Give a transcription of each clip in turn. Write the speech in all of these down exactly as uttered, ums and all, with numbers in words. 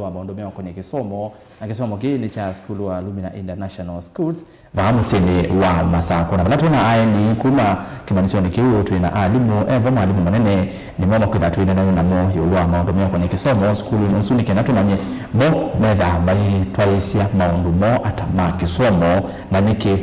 wa maũndũ meũkonye kĩsomo, na kĩsomo kĩĩ nĩ kya sukulu wa Lumina International Schools, vaa mũsyĩnĩ wa Masakũ. Na vala twĩ na aeni kuma kĩmanyĩsyonĩ kĩu, twĩ na alimũ evo, mwalimũ mũnene, nĩmo makwĩtha twĩneenany'a namo ĩũlũ wa maũndũ meũkonye kĩsomo sukulunĩ ũsu, nĩ kenda tũmanye mo metha maitwaĩĩsya maũndũ moo ata ma kĩsomo, na nĩkĩ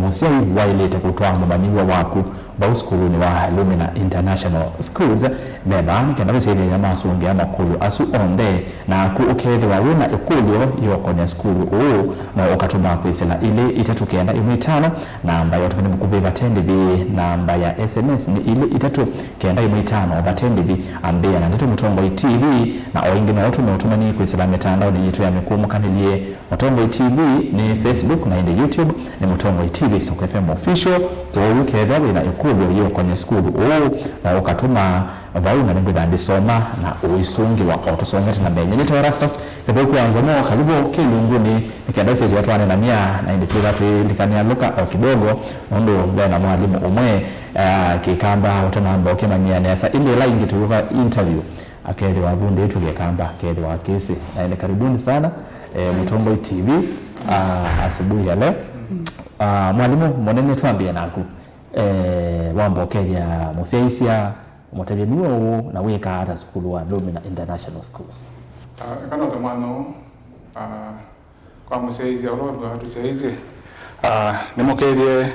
mũsyai waĩlĩte kũtwaa mũmanyĩw'a waku vau sukulunĩ wa Lumina International Schools. Me vaa nĩ kenda kũsyaĩthya masũngĩa makũlyo asu onthe, naku ũkethĩwa wĩ na ĩkũlyo yĩũkonĩa sukulu ũũ, no ũkatũma kwĩsĩla ilĩ itatũ kenda ĩmwe itano, namba ya ũtũmani mũkuvĩ vate ndĩvi, namba ya S M S nĩ ilĩ itatũ kenda ĩmwe itano vate ndĩvi, ambĩĩa na Ndeto Mũtongoi T V, na o ĩngĩ no ũtũme ũtũmani kwĩsĩla mĩtandaonĩ yitũ ya mĩkũũmũkanĩlye. Mũtongoi T V nĩ Facebook na ĩndĩ YouTube nĩ Mũtongoi T V Stock F M Official. Kwoou kethĩwa wĩ na ĩkũlyo yĩũkonye sukulu ũũ, no ũkatũma vau na nĩngwĩtha ndĩsoma na ũisũngĩwa o tũsongete na mbee. Nyie nĩtawa Erastus Kĩthũku wa Nzomo, kalĩvo kĩlungunĩ nĩ kenda ũsĩthĩa twaneenany'a na ĩndĩ twĩtha twĩlikanĩa lũka o kidogo, nũndũ ve na mwalimũ ũmwe, ah, Kĩkamba ũtanamba ũkĩmanyĩa nesa, ĩndĩ ĩla ĩngĩ tũyũka interview akethĩwa avundĩtwe Kĩkamba, akethĩwa akĩsĩ. Na ĩndĩ karibuni sana, eh, Mũtongoi T V, ah, asubuhi ya leo. Ah, mwalimũ mũnene, twambĩe naku. Eh, wamba ũkethĩa mũsyaĩĩsya, ũmũtavye nue ũũ na wĩkaa ata sukulu wa Lumina International Schools? Ah, eka nose mwana ũũ, ah, kwa mũsyaĩĩsya ũla ũtũsyaĩĩsye, ah, nĩmũkethye,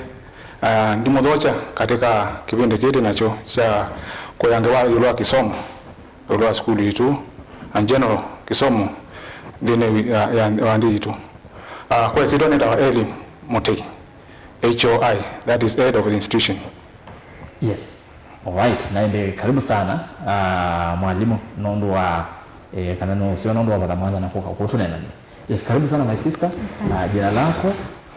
ah, ndimũthokya katika kĩvĩndĩ kĩĩ twĩ nakyo kya kũya ngewa ĩũlũ wa kĩsomo, ĩũlũ wa sukulu yitũ, and general kĩsomo nthĩnĩ wi-, ya, ya, wa nthĩ yitũ. Ah, kwa ĩsyĩtwa nĩtawa Eli Mũtei, H O I, that is head of the institution. Yes. All right. Na ĩndĩ karibu sana, ah, mwalimũ, nũndũ wa, eh, kana nĩ ũseo nũndũ wa vatha mwanya na kũka kũtũneenany'a. Yes, karibu sana my sister. Asante. Ah, jina lako,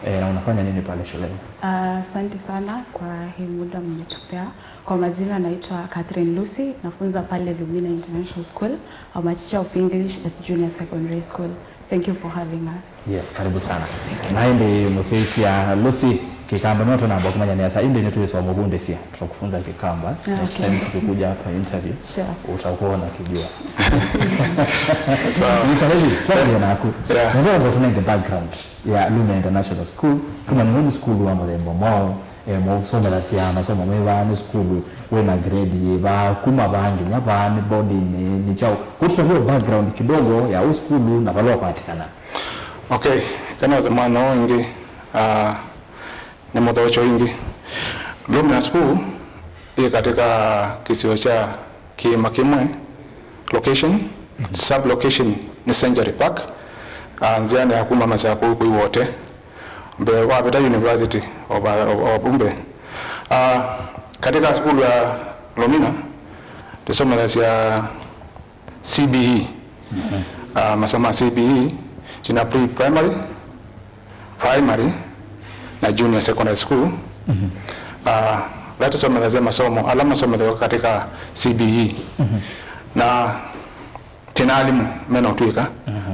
eh, na unafanya nini pale shuleni? Ah, asante sana kwa hii muda mmetupea. Kwa majina naitwa Catherine Lucy, nafunza pale Lumina International School. I'm a teacher of English at Junior Secondary School. Thank you for having us. Yes, karibu sana. Na ĩndĩ mũsyaĩĩsya Lucy, Kĩkamba no tũnamba kũmanya nesa, ĩndĩ nĩtwĩswa mũvundĩsya, tutakufunza Kikamba. Ah, next time tukikuja hapa interview, sure, utakuwa unakijua. Sawa. Mister Levi, twambie naku. Yeah. Nĩvo tũnenge background ya Lumina International School, tũmanye nĩ sukulu wa mũthemba mwaũ, eh, mũsomethasya masomo meva, nĩ sukulu wĩna grade yĩva, kuma vaa nginya vaa, nĩ boarding, nĩ, nĩ kyaũ? Kũtũtavye background kidogo ya ũ sukulu na vala ũkwatĩkana. Okay, kana nose mwana ũũ ĩngĩ, ah, nĩ mũthokyo ĩngĩ. Lumina School ĩ katika kĩsio kya kĩĩma kĩmwe, location, sub location nĩ Century Park, ah, nzĩanĩ ya kuma Masakũ kwĩ Wote, mbee wavĩta University of, of, of Umbe. Ah, katika sukulu ya Lumina, tũsomethasya C B E. Ah, masomo ma C B E, twĩna pre-primary, primary, na junior secondary school. Ah, vala tũsomethasya masomo ala masomethaw'a katika C B E. Na twĩna alimũ mena ũtw'ĩka,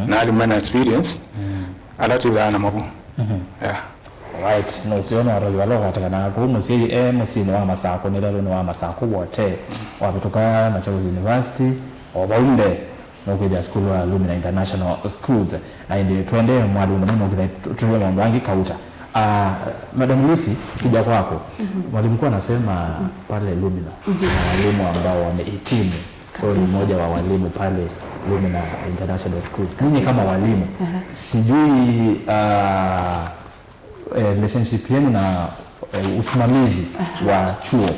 na alimũ mena experience, ala twĩthaa namo vu. Yeah. Right. Na ũseo no atavye vala ũkwatĩkanaa kũu mũsyai e mũsyĩnĩ wa Masakũ, nĩ lelũnĩ wa Masakũ Wote, wavĩtũka Machakos University, o vau mbee, nũkwĩthĩa sukulu wa Lumina International Schools. Na ĩndĩ twende mwalimũ mũnene, nũkwĩthĩa tũtwĩe maũndũ angĩ kauta. Ah, Madam Lucy, kija kwako. Mwalimu kuwa anasema pale Lumina, walimu ambao wamehitimu. Wewe ni mmoja wa walimu pale Lumina International Schools. Ninyi kama walimu, sijui, ah, eh, relationship yenu na, eh, usimamizi wa chuo.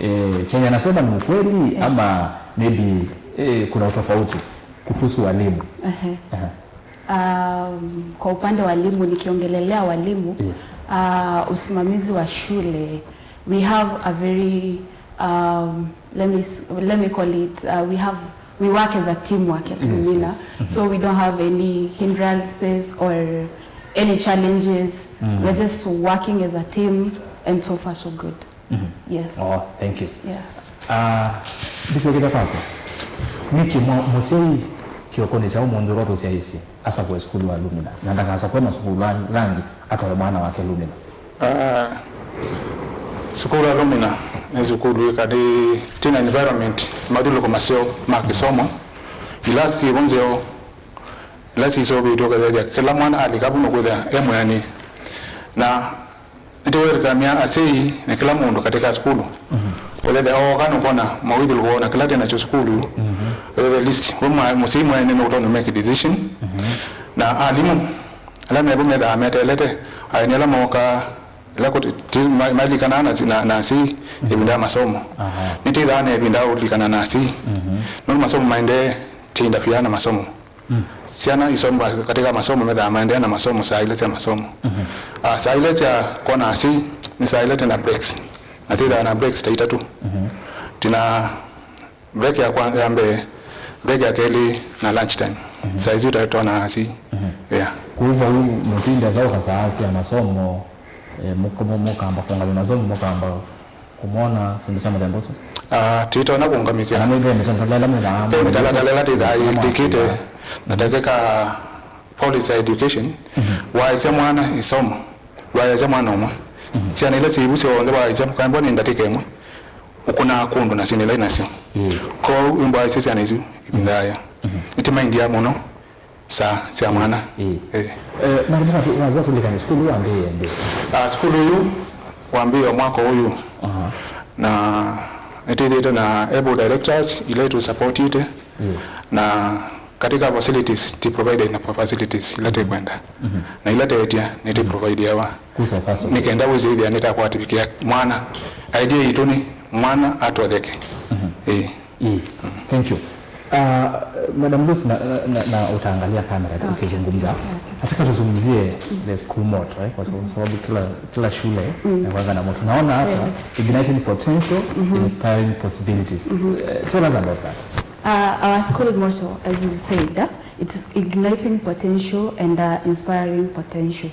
Eh, chenye anasema ni ukweli ama maybe, eh, kuna utofauti kuhusu walimu? Ehe. Aha. Um, kwa upande wa walimu, nikiongelelea walimu, yes, uh, usimamizi wa shule, we have a very, um, let me s-, let me call it, uh, we have, we work as a teamwork at Lumina. Yes, yes. So we don't have any hindrances or any challenges. We're just working as a team, and so far so good. Yes. Oh, thank you. Yes. Ah, ndisokete kwako. Nĩkĩ mwa-, mũsyai kĩokonĩ kya ũmũnthĩ ũla tũsyaĩĩsye asakũe sukulu wa Lumina, na ndakasakũe masukulu ang-, angĩ, atwae mwana wake Lumina? Ah, sukulu wa Lumina nĩ sukulu ĩkali, twĩna environment, mathyũlũlũko maseo ma kĩsomo, ilasi ivo nzeo, ila sisũvĩtw'e, ũkethĩa kĩla mwana alika vu nũkwĩthĩa e mwĩanĩe. Na nĩtũwelcomea asyai na kĩla mũndũ katika sukulu. Ũkethĩa ooka nũkwona mawĩthyũlũko na kĩla twĩ nakyo sukulu. Ũkethĩa at least we mwa- mũsyai mwene nũtonya make decision. Na alimũ ala mevo methaa meteelete aeni ala mookaa ĩla kũti- ti- ma- malikanaa na, na, na asyai ĩvinda ya masomo. Nĩtwĩthaa na ĩvinda ya kũlikana na asyai. Nũndũ masomo maendee, ti interfere na masomo. Syana isomaga katika masomo, methaa maendeea na masomo saa ila sya masomo. Ah, saa ila sya kwona asyai nĩ saa ila twĩ na breaks. Na twĩthaa na breaks ta itatũ. Twĩna break ya kwa- ya mbee, break ya kelĩ na lunch time. Saa isu ta- twona asyai. Yeah. Kwa hivyo hii mtinda za ufasaha ya masomo, eh, muko- mu- mukamba kuangalia masomo, mukamba kumwona sindu sya muthemba usu. Ah, twitonya kuungamisya. Kana nĩ ve mĩtalatala ĩla mwĩthaa- Ve mĩtalatala ĩla twĩthaa ĩtĩkĩte na takĩka policy ya education, waĩsya mwana ĩsomo, waĩsya mwana ũmwe. Syana ila syĩ vu syonthe waĩsya, kaembwa nĩ ndatĩka ĩmwe, ũkũnaa kũndũ na syana ila inasyo. Kwoou ĩmbwaĩsya syana isu ĩvinda yaayo. Itimaindia mũno saa sya mwana. Ĩĩ. Eh, na nĩ watu watu tulikane sukulu wambĩĩe ndĩ. Ah, sukulu ũyũ wambĩĩe mwaka ũyũ. Na nĩtwĩthĩĩte na able directors ila itũsupportĩte. Na katika facilities ti provided na facilities ila tũkwenda. Na ila teetya nĩtũprovidiawa. Nĩ kenda wĩsĩthĩa nĩtakwatĩkĩa mwana. Idea yitũ nĩ mwana atotheke. Ĩĩ. Mm. Thank you. Uh, Madam Lucy, na, na, na, na utaangalia kamera tu ukizungumza. Nataka tuzungumzie the school motto, eh, kwa sababu, sababu kila, kila shule inakuwa na motto. Naona hapa igniting potential, inspiring possibilities. Uh, tell us about that. Uh, our school motto, as you said, uh, it's igniting potential and, uh, inspiring potential.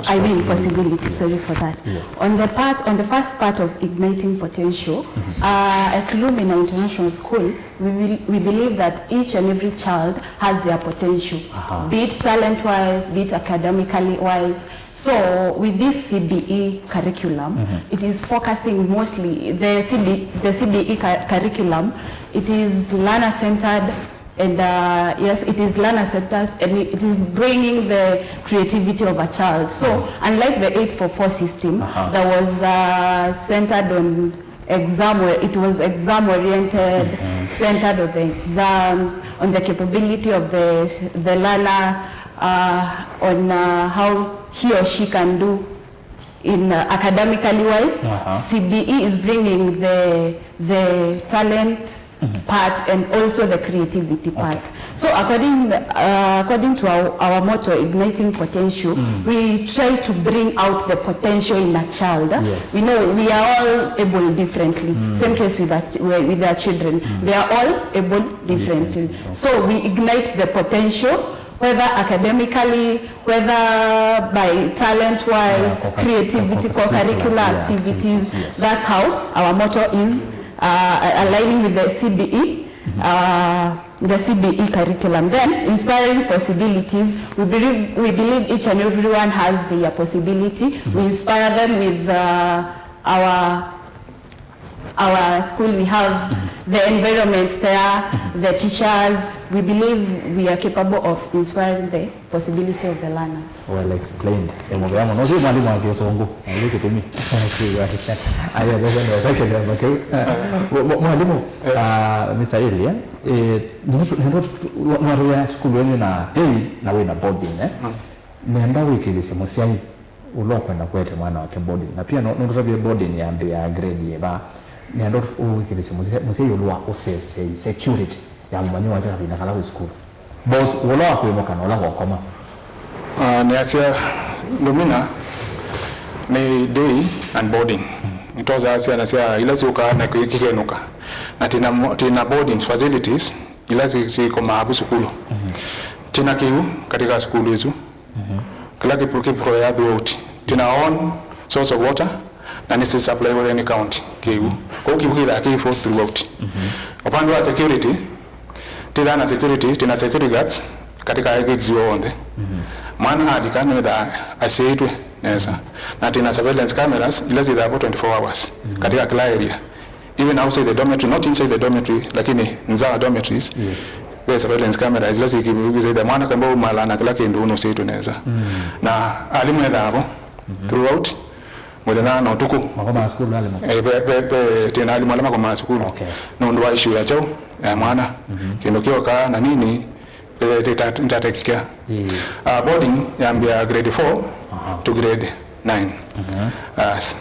I mean possibility, sorry for that. On the part, on the first part of igniting potential, uh, at Lumina International School, we, will, we believe that each and every child has their potential, be it talent-wise, be it academically wise. So with this C B E curriculum, it is focusing mostly, the C B, the C B E cu- curriculum, it is learner-centered, and, uh, yes, it is learner-centered, and it is bringing the creativity of a child. So, unlike the eight four four system that was, uh, centered on exam, or it was exam-oriented, centered on the exams, on the capability of the, the learner, uh, on, uh, how he or she can do in, uh, academically wise, C B E is bringing the, the talent part and also the creativity part. So according, uh, according to our, our motto, igniting potential, we try to bring out the potential in a child. We know we are all able differently. Same case with our, ch- with our children. They are all able differently. So we ignite the potential, whether academically, whether by talent-wise, creativity, co-curricular activities. That's how our motto is, uh, aligning with the C B E, uh, the C B E curriculum. Then, inspiring possibilities. We believe, we believe each and everyone has their possibility. We inspire them with, uh, our our school, we have the environment there, the teachers. We believe we are capable of inspiring the possibility of the learners. Well explained. Ĩmwe vea mũno. Ũsu mwalimũ wa Kĩsũngũ. Nĩ kĩtumi. Aya, those ndio second ya makeu. Mwa- mwa- Mwalimu, ah, Mister Eli, eh? Eh, ndio ndio ndio sukulu yenyu na day na wĩna boarding, eh? Nenda wĩkĩlĩsye mũsyai ũla ũkwenda kũete mwana wake boarding. Na pia no- nũtũtavye boarding yambĩaa grade yĩva. Nĩenda ũwĩkĩlĩsye mũsyai mũsyai ĩũlũ wa ũsesei, security ya mũmanyĩw'a wake kavinda kala wĩ sukulu, both ũla wa kũinũka na ũla wa ũkoma. Ah, nĩasya Lumina nĩ day and boarding. Nĩtwosaa syana sya ila syũkaa na kĩ- kĩkenũka. Na tina mo- tina boarding facilities ila syĩ- syĩkomaa vu sukulu. Tina kĩw'ũ katika sukulu ĩsu. Kĩla kĩpro- kĩproya throughout. Tina own source of water, na nĩ supply water nĩ county kĩw'ũ. Kwoou kĩw'ũ kĩthaa kĩ full throughout. Upande wa security, tithaa na security, tina security guards katika exits w'onthe. Mwana alika nĩwĩthaa asiĩtwe nesa. Na tina surveillance cameras ila syĩthaa vo twenty-four hours katika kila area. Even outside the dormitory, not inside the dormitory, lakini nza wa dormitories, Ve surveillance cameras ila syĩkĩĩtwe, wĩsĩthĩa mwana kamba umala na kĩla kĩndũ nũsyaĩtwe nesa. Mm. Na alimũ ethaa vo throughout mũthenya na ũtukũ. Makomaa sukulu alimũ? Eh, ve, ve, ve, twĩ na alimũ ala makomaa sukulu. Okay. Nũndũ wa issue ya kyaũ ya mwana. Mhm. Kĩndũ kyokaa na nini, eh, tita-, nitatekikea. Ĩĩ. Ah, boarding yambia grade four to grade nine. Mhm. As.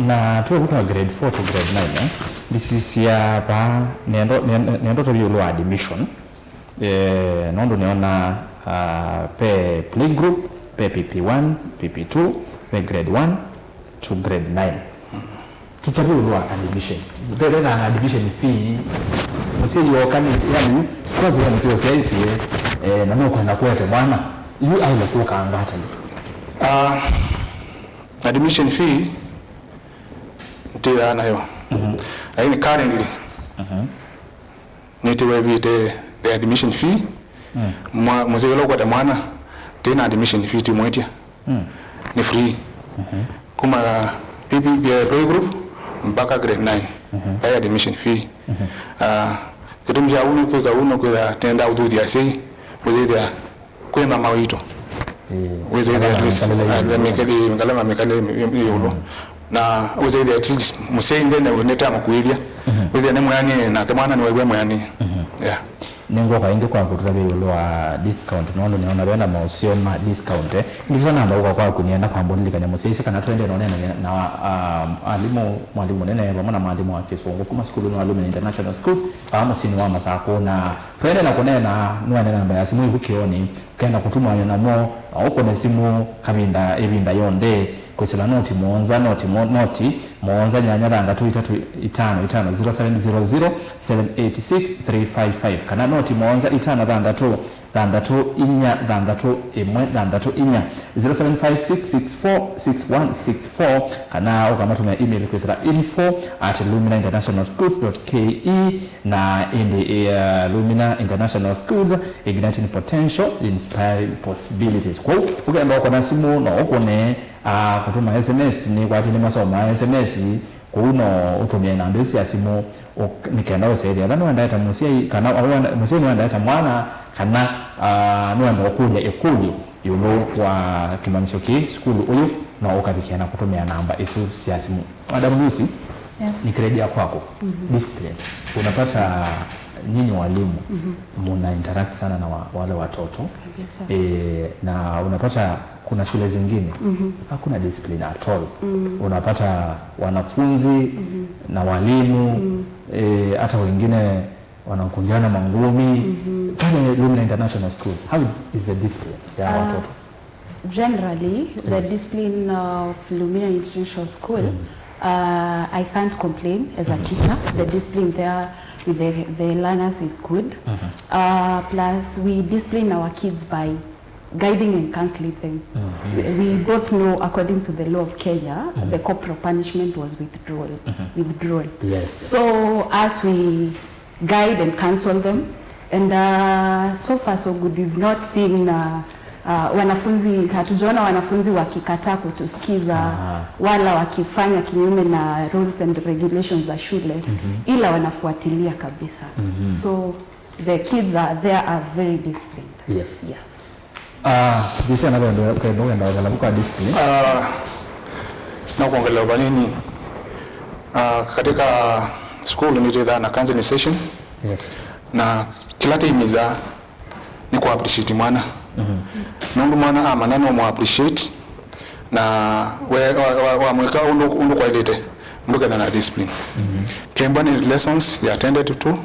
Na twĩũka kwa grade four to grade nine, eh? Ndisisya vaa nendo, nendo, nendo tũtavye ĩũlũ wa admission. Eh, nũndũ nĩona, ah, ve playgroup, ve P P one, P P two, ve grade one to grade nine. Tũtavye ĩũlũ wa admission. Ve, ve na admission fee, mũsyai okanĩte, yani, kwanza ya mũsyai ũsyaĩsye, eh, na nũkwenda kũete mwana, yu aĩle kũkanga ata yu? Ah, admission fee, ndĩaa nayo. Mhm. Lakini currently, mhm. Nĩtĩwaĩvĩte the admission fee. Mm. Mwa-, mũsyai ũla ũkwete mwana, ndĩ na admission fee tũimũĩtye. Mm. Nĩ free. Mhm. Kuma P P, eh, playgroup mpaka grade nine. Mhm. Vai admission fee. Mhm. Ah, kĩtumi kya ũu nĩ kwĩka ũu nĩ kwĩtha tenda ũthuthya asyai, wĩsĩthĩa kwĩ mama witũ. Ĩĩ. Wĩsĩthĩa at least, ngalama mĩkalĩle, ah, mĩkalĩle, ngalama mĩkalĩle ĩ, ĩ, ĩ, ĩ, ĩũlũ. Mm. Na wĩsĩthĩa at least mũsyai ndene nĩtamũkuĩthya. Mhm. Wĩsĩthĩa nĩ mwĩanĩe nake mwana nĩwaĩw'a mwĩanĩe. Mhm. Yeah. Nĩngũka ĩngĩ kwaku tũtavye ĩũlũ wa discount, nũndũ nĩona ve na maũseo ma discount, eh. Ndisa namba ũka kwaku nĩenda kwamba ũlilikany'a mũsyaĩĩsya kana twende na ũneenany'a na, um, alimũ, mwalimũ mũnene vamwe na mwalimũ wa kĩsũngũ kuma sukulunĩ wa Lumina International Schools vaa mũsyĩnĩ wa Masakũ, na twende na kũneena, nũene namba ya simũ ĩvu kĩonĩ, ũkenda kũtũmany'a namo, na ũkũne simũ kavinda, ĩvinda yonthe, kwĩsĩla noti mũonza, noti mo-, noti mũonza nyanya thanthatũ itatũ itano itano, zero seven zero zero, seven eight six, three five five, kana noti mũonza itano thanthatũ, thanthatũ inya, thanthatũ ĩmwe, thanthatũ inya, zero seven five six six four six one six four, kana ũkamatũmĩa email kwĩsĩla info at lumina international schools dot K E, na ĩndĩ, eh, Lumina International Schools, igniting potential, inspiring possibilities. Kwoou, ũkenda ũkũna simũ, no ũkũne, ah, kũtũma S M S, nĩkwatĩ nĩmasomaa S M S, kwoou no ũtũmĩe namba ĩsu sya simũ, ũ-, nĩ kenda ũsyaĩthya. Ethĩwa nĩwendaete mũsyai, kana wenda-, mũsyai nĩwendaete mwana, kana, ah, nĩwenda ũkũlya ĩkũlyo ĩũlũ wa kĩmanyĩsyo kĩĩ, sukulu ũyũ, no ũkavikĩa na kũtũmĩa namba ĩsu sya simũ. Madam Lucy, yes, nikirejea kwako, mhm, discipline. Unapata nyinyi walimu, mhm, muna interact sana na wa-, wale watoto. Kabisa. Eh, na unapata kuna shule zingine, mhm, hakuna discipline at all. Mm. Unapata wanafunzi, mhm, na walimu, mm, eh, hata wengine wanakunjana mangumi. Mhm. Pale Lumina International Schools, how is, is the discipline ya, ah, watoto? Generally, the, yes, discipline of Lumina International School, mm, uh, I can't complain as a, mhm, teacher. The, yes, discipline there with the, the learners is good. Mhm. Uh, plus, we discipline our kids by guiding and counseling them. Mhm. We, we both know, according to the law of Kenya, mhm, the corporal punishment was withdrawal. Mhm. Withdrawal. Yes. So, as we guide and counsel them. And, uh, so far so good. We've not seen, uh, uh, wanafunzi, hatujaona wanafunzi wakikataa kutusikiza, aha, wala wakifanya kinyume na rules and regulations za shule, mhm, ila wanafuatilia kabisa. Mhm. So the kids are, there are very disciplined. Yes. Yes. Ah, Jesse, anavenda, kwenda, kwenda, kwenda kwa discipline. Ah, na kuongelea vanini. Ah, katika school nitithaa na counseling session. Yes. Na kĩla tĩimiza nĩ ku appreciate mwana. Mhm. Nũndũ mwana amanya no mu appreciate, na we, wa, wa, wamwĩka ũndũ, ũndũ kwaĩlĩte, ndũketha na discipline. Mhm. Kemba nĩ lessons they attended to,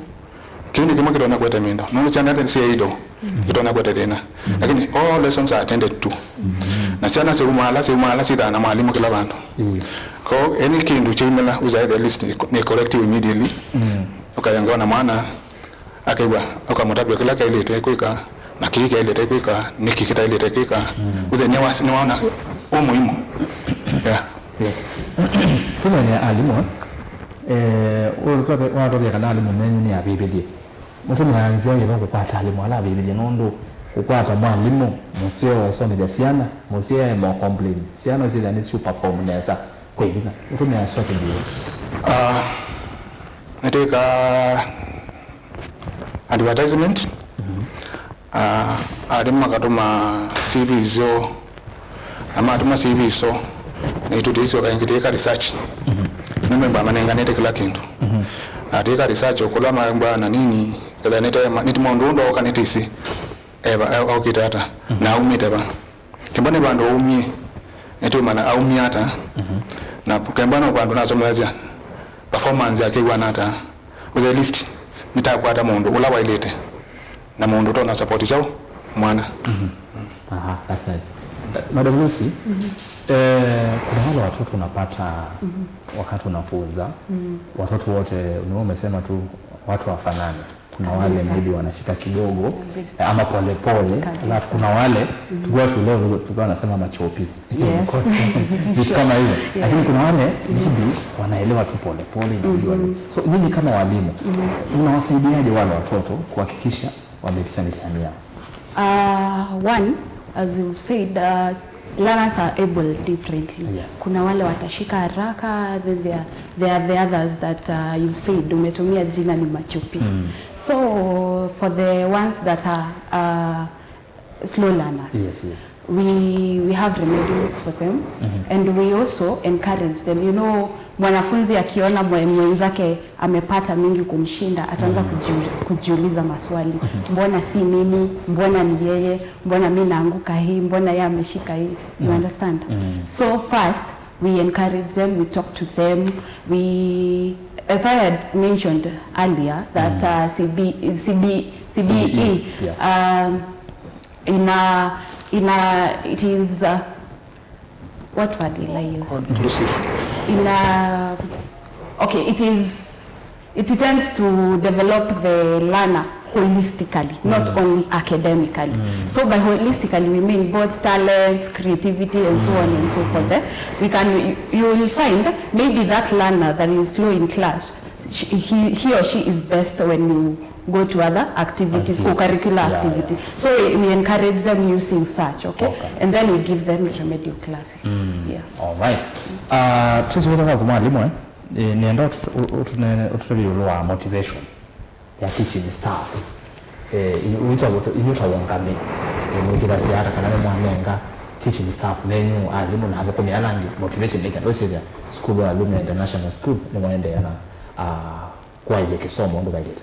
kĩu nĩ kĩmwe kĩtonya kũete mĩndo. Nũndũ syana nĩ syĩ idle, mhm, itonya kũete thĩna. Mhm. Lakini all lessons are attended to. Mhm. Na syana syaumaala, syaumaala syĩthaa na mwalimũ kĩla vandũ. Mm. Ko any kĩndũ kyaumĩla, wĩsa at least nĩ, nĩ corrective immediately. Mm. Ũkayengewa na mwana, akew'a, ũkamũtavya kĩla kaĩlĩte kwĩka, na kĩĩ kaĩlĩte kwĩka, nĩkĩ kĩtaĩlĩte kwĩka. Mm. Wĩsa nĩwa-, nĩwaona ũ mũhimu. Yeah. Yes. Tũmanye alimũ, eh, watũtavya kana alimũ menyu nĩ avĩvĩthye. Mũtũmĩaa nzĩa yĩva kũkwata alimũ ala avĩvĩthye, nũndũ kũkwata mwalimũ mũseo ũsomethya syana, mũseo e mo complain, syana ũsyĩthĩa nĩsyũ perform nesa kwĩ vinya. Ũtũmĩaa strategy yĩva? Ah, nĩtwĩkaa. Advertisement, Ah, alimũ makatũma C Vs syoo, na matũma C Vs syoo, na itũ tũisyoka ĩngĩ tũika research. Nĩmemba manenganĩte kĩla kĩndũ. Na tũika research ũkũla maemba na nini, ethĩwa nĩte ma-, nĩti mũndũ ũndũ oka nĩtĩsĩ eva, e-, okĩte ata, na aumĩte va. Kemba nĩ vandũ aumie, nĩtwĩmanya aumie ata, na kemba no vandũ nasomeasya performance yake ĩw'ana ata. Kwĩsa at least nĩtakwata mũndũ ũla waĩlĩte, na mũndũ ũtonya support kyaũ mwana. Aha, that's nice. Eh, Madam Lucy, eh, kuna wale watoto unapata wakati unafunza, watoto wote, ni wewe umesema tu watu wafanane. Kuna wale maybe wanashika kidogo, eh, ama polepole, alafu kuna wale tukiwa shule tulikuwa wanasema machopi. Vitu kama hivyo. Lakini kuna wale maybe wanaelewa tu polepole, inabidi wale. So nyinyi kama walimu, mnawasaidiaje wale watoto kuhakikisha wamepita mitihani yao? Uh, one, as you've said, uh, learners are able differently. Kuna wale watashika haraka, then there, there are the others that, uh, you've said, umetumia jina ni machopi. So for the ones that are, uh, slow learners, Yes, yes. we, we have remedials for them, and we also encourage them. You know, mwanafunzi akiona mwe-, mwenzake amepata mingi kumshinda, ataanza kujiu-, kujiuliza maswali. Mbona si mimi? Mbona ni yeye? Mbona mi naanguka hii? Mbona yeye ameshika hii? You understand? So first, we encourage them, we talk to them, we, as I had mentioned earlier, that, uh, C B, C B, C B E, Yes. um, in a, in a, it is, uh, what word will I use? Inclusive. In a, okay, it is, it tends to develop the learner holistically, not only academically. So by holistically, we mean both talents, creativity, and so on and so forth. Eh? We can, you, you will find maybe that learner that is slow in class, she, he, he or she is best when you go to other activities, Activities, co-curricular yeah, activity. So we, we encourage them using such, okay? And then we give them remedial classes. Yes. All right. Uh, tusiwetha kwa mwalimu, eh? Eh, nienda utu-, utu-, utu-, ututavye iulu wa motivation ya teaching staff. Eh, iwita, iwita wongami. Eh, mwikira siata kana ni mwanenga teaching staff menyu, alimu na athukumi ala angi motivation nĩkenda ũsĩthya school ya Lumia International School ni mwaendeea na, ah, kwaĩlya kĩsomo ũndũ vaĩlĩte.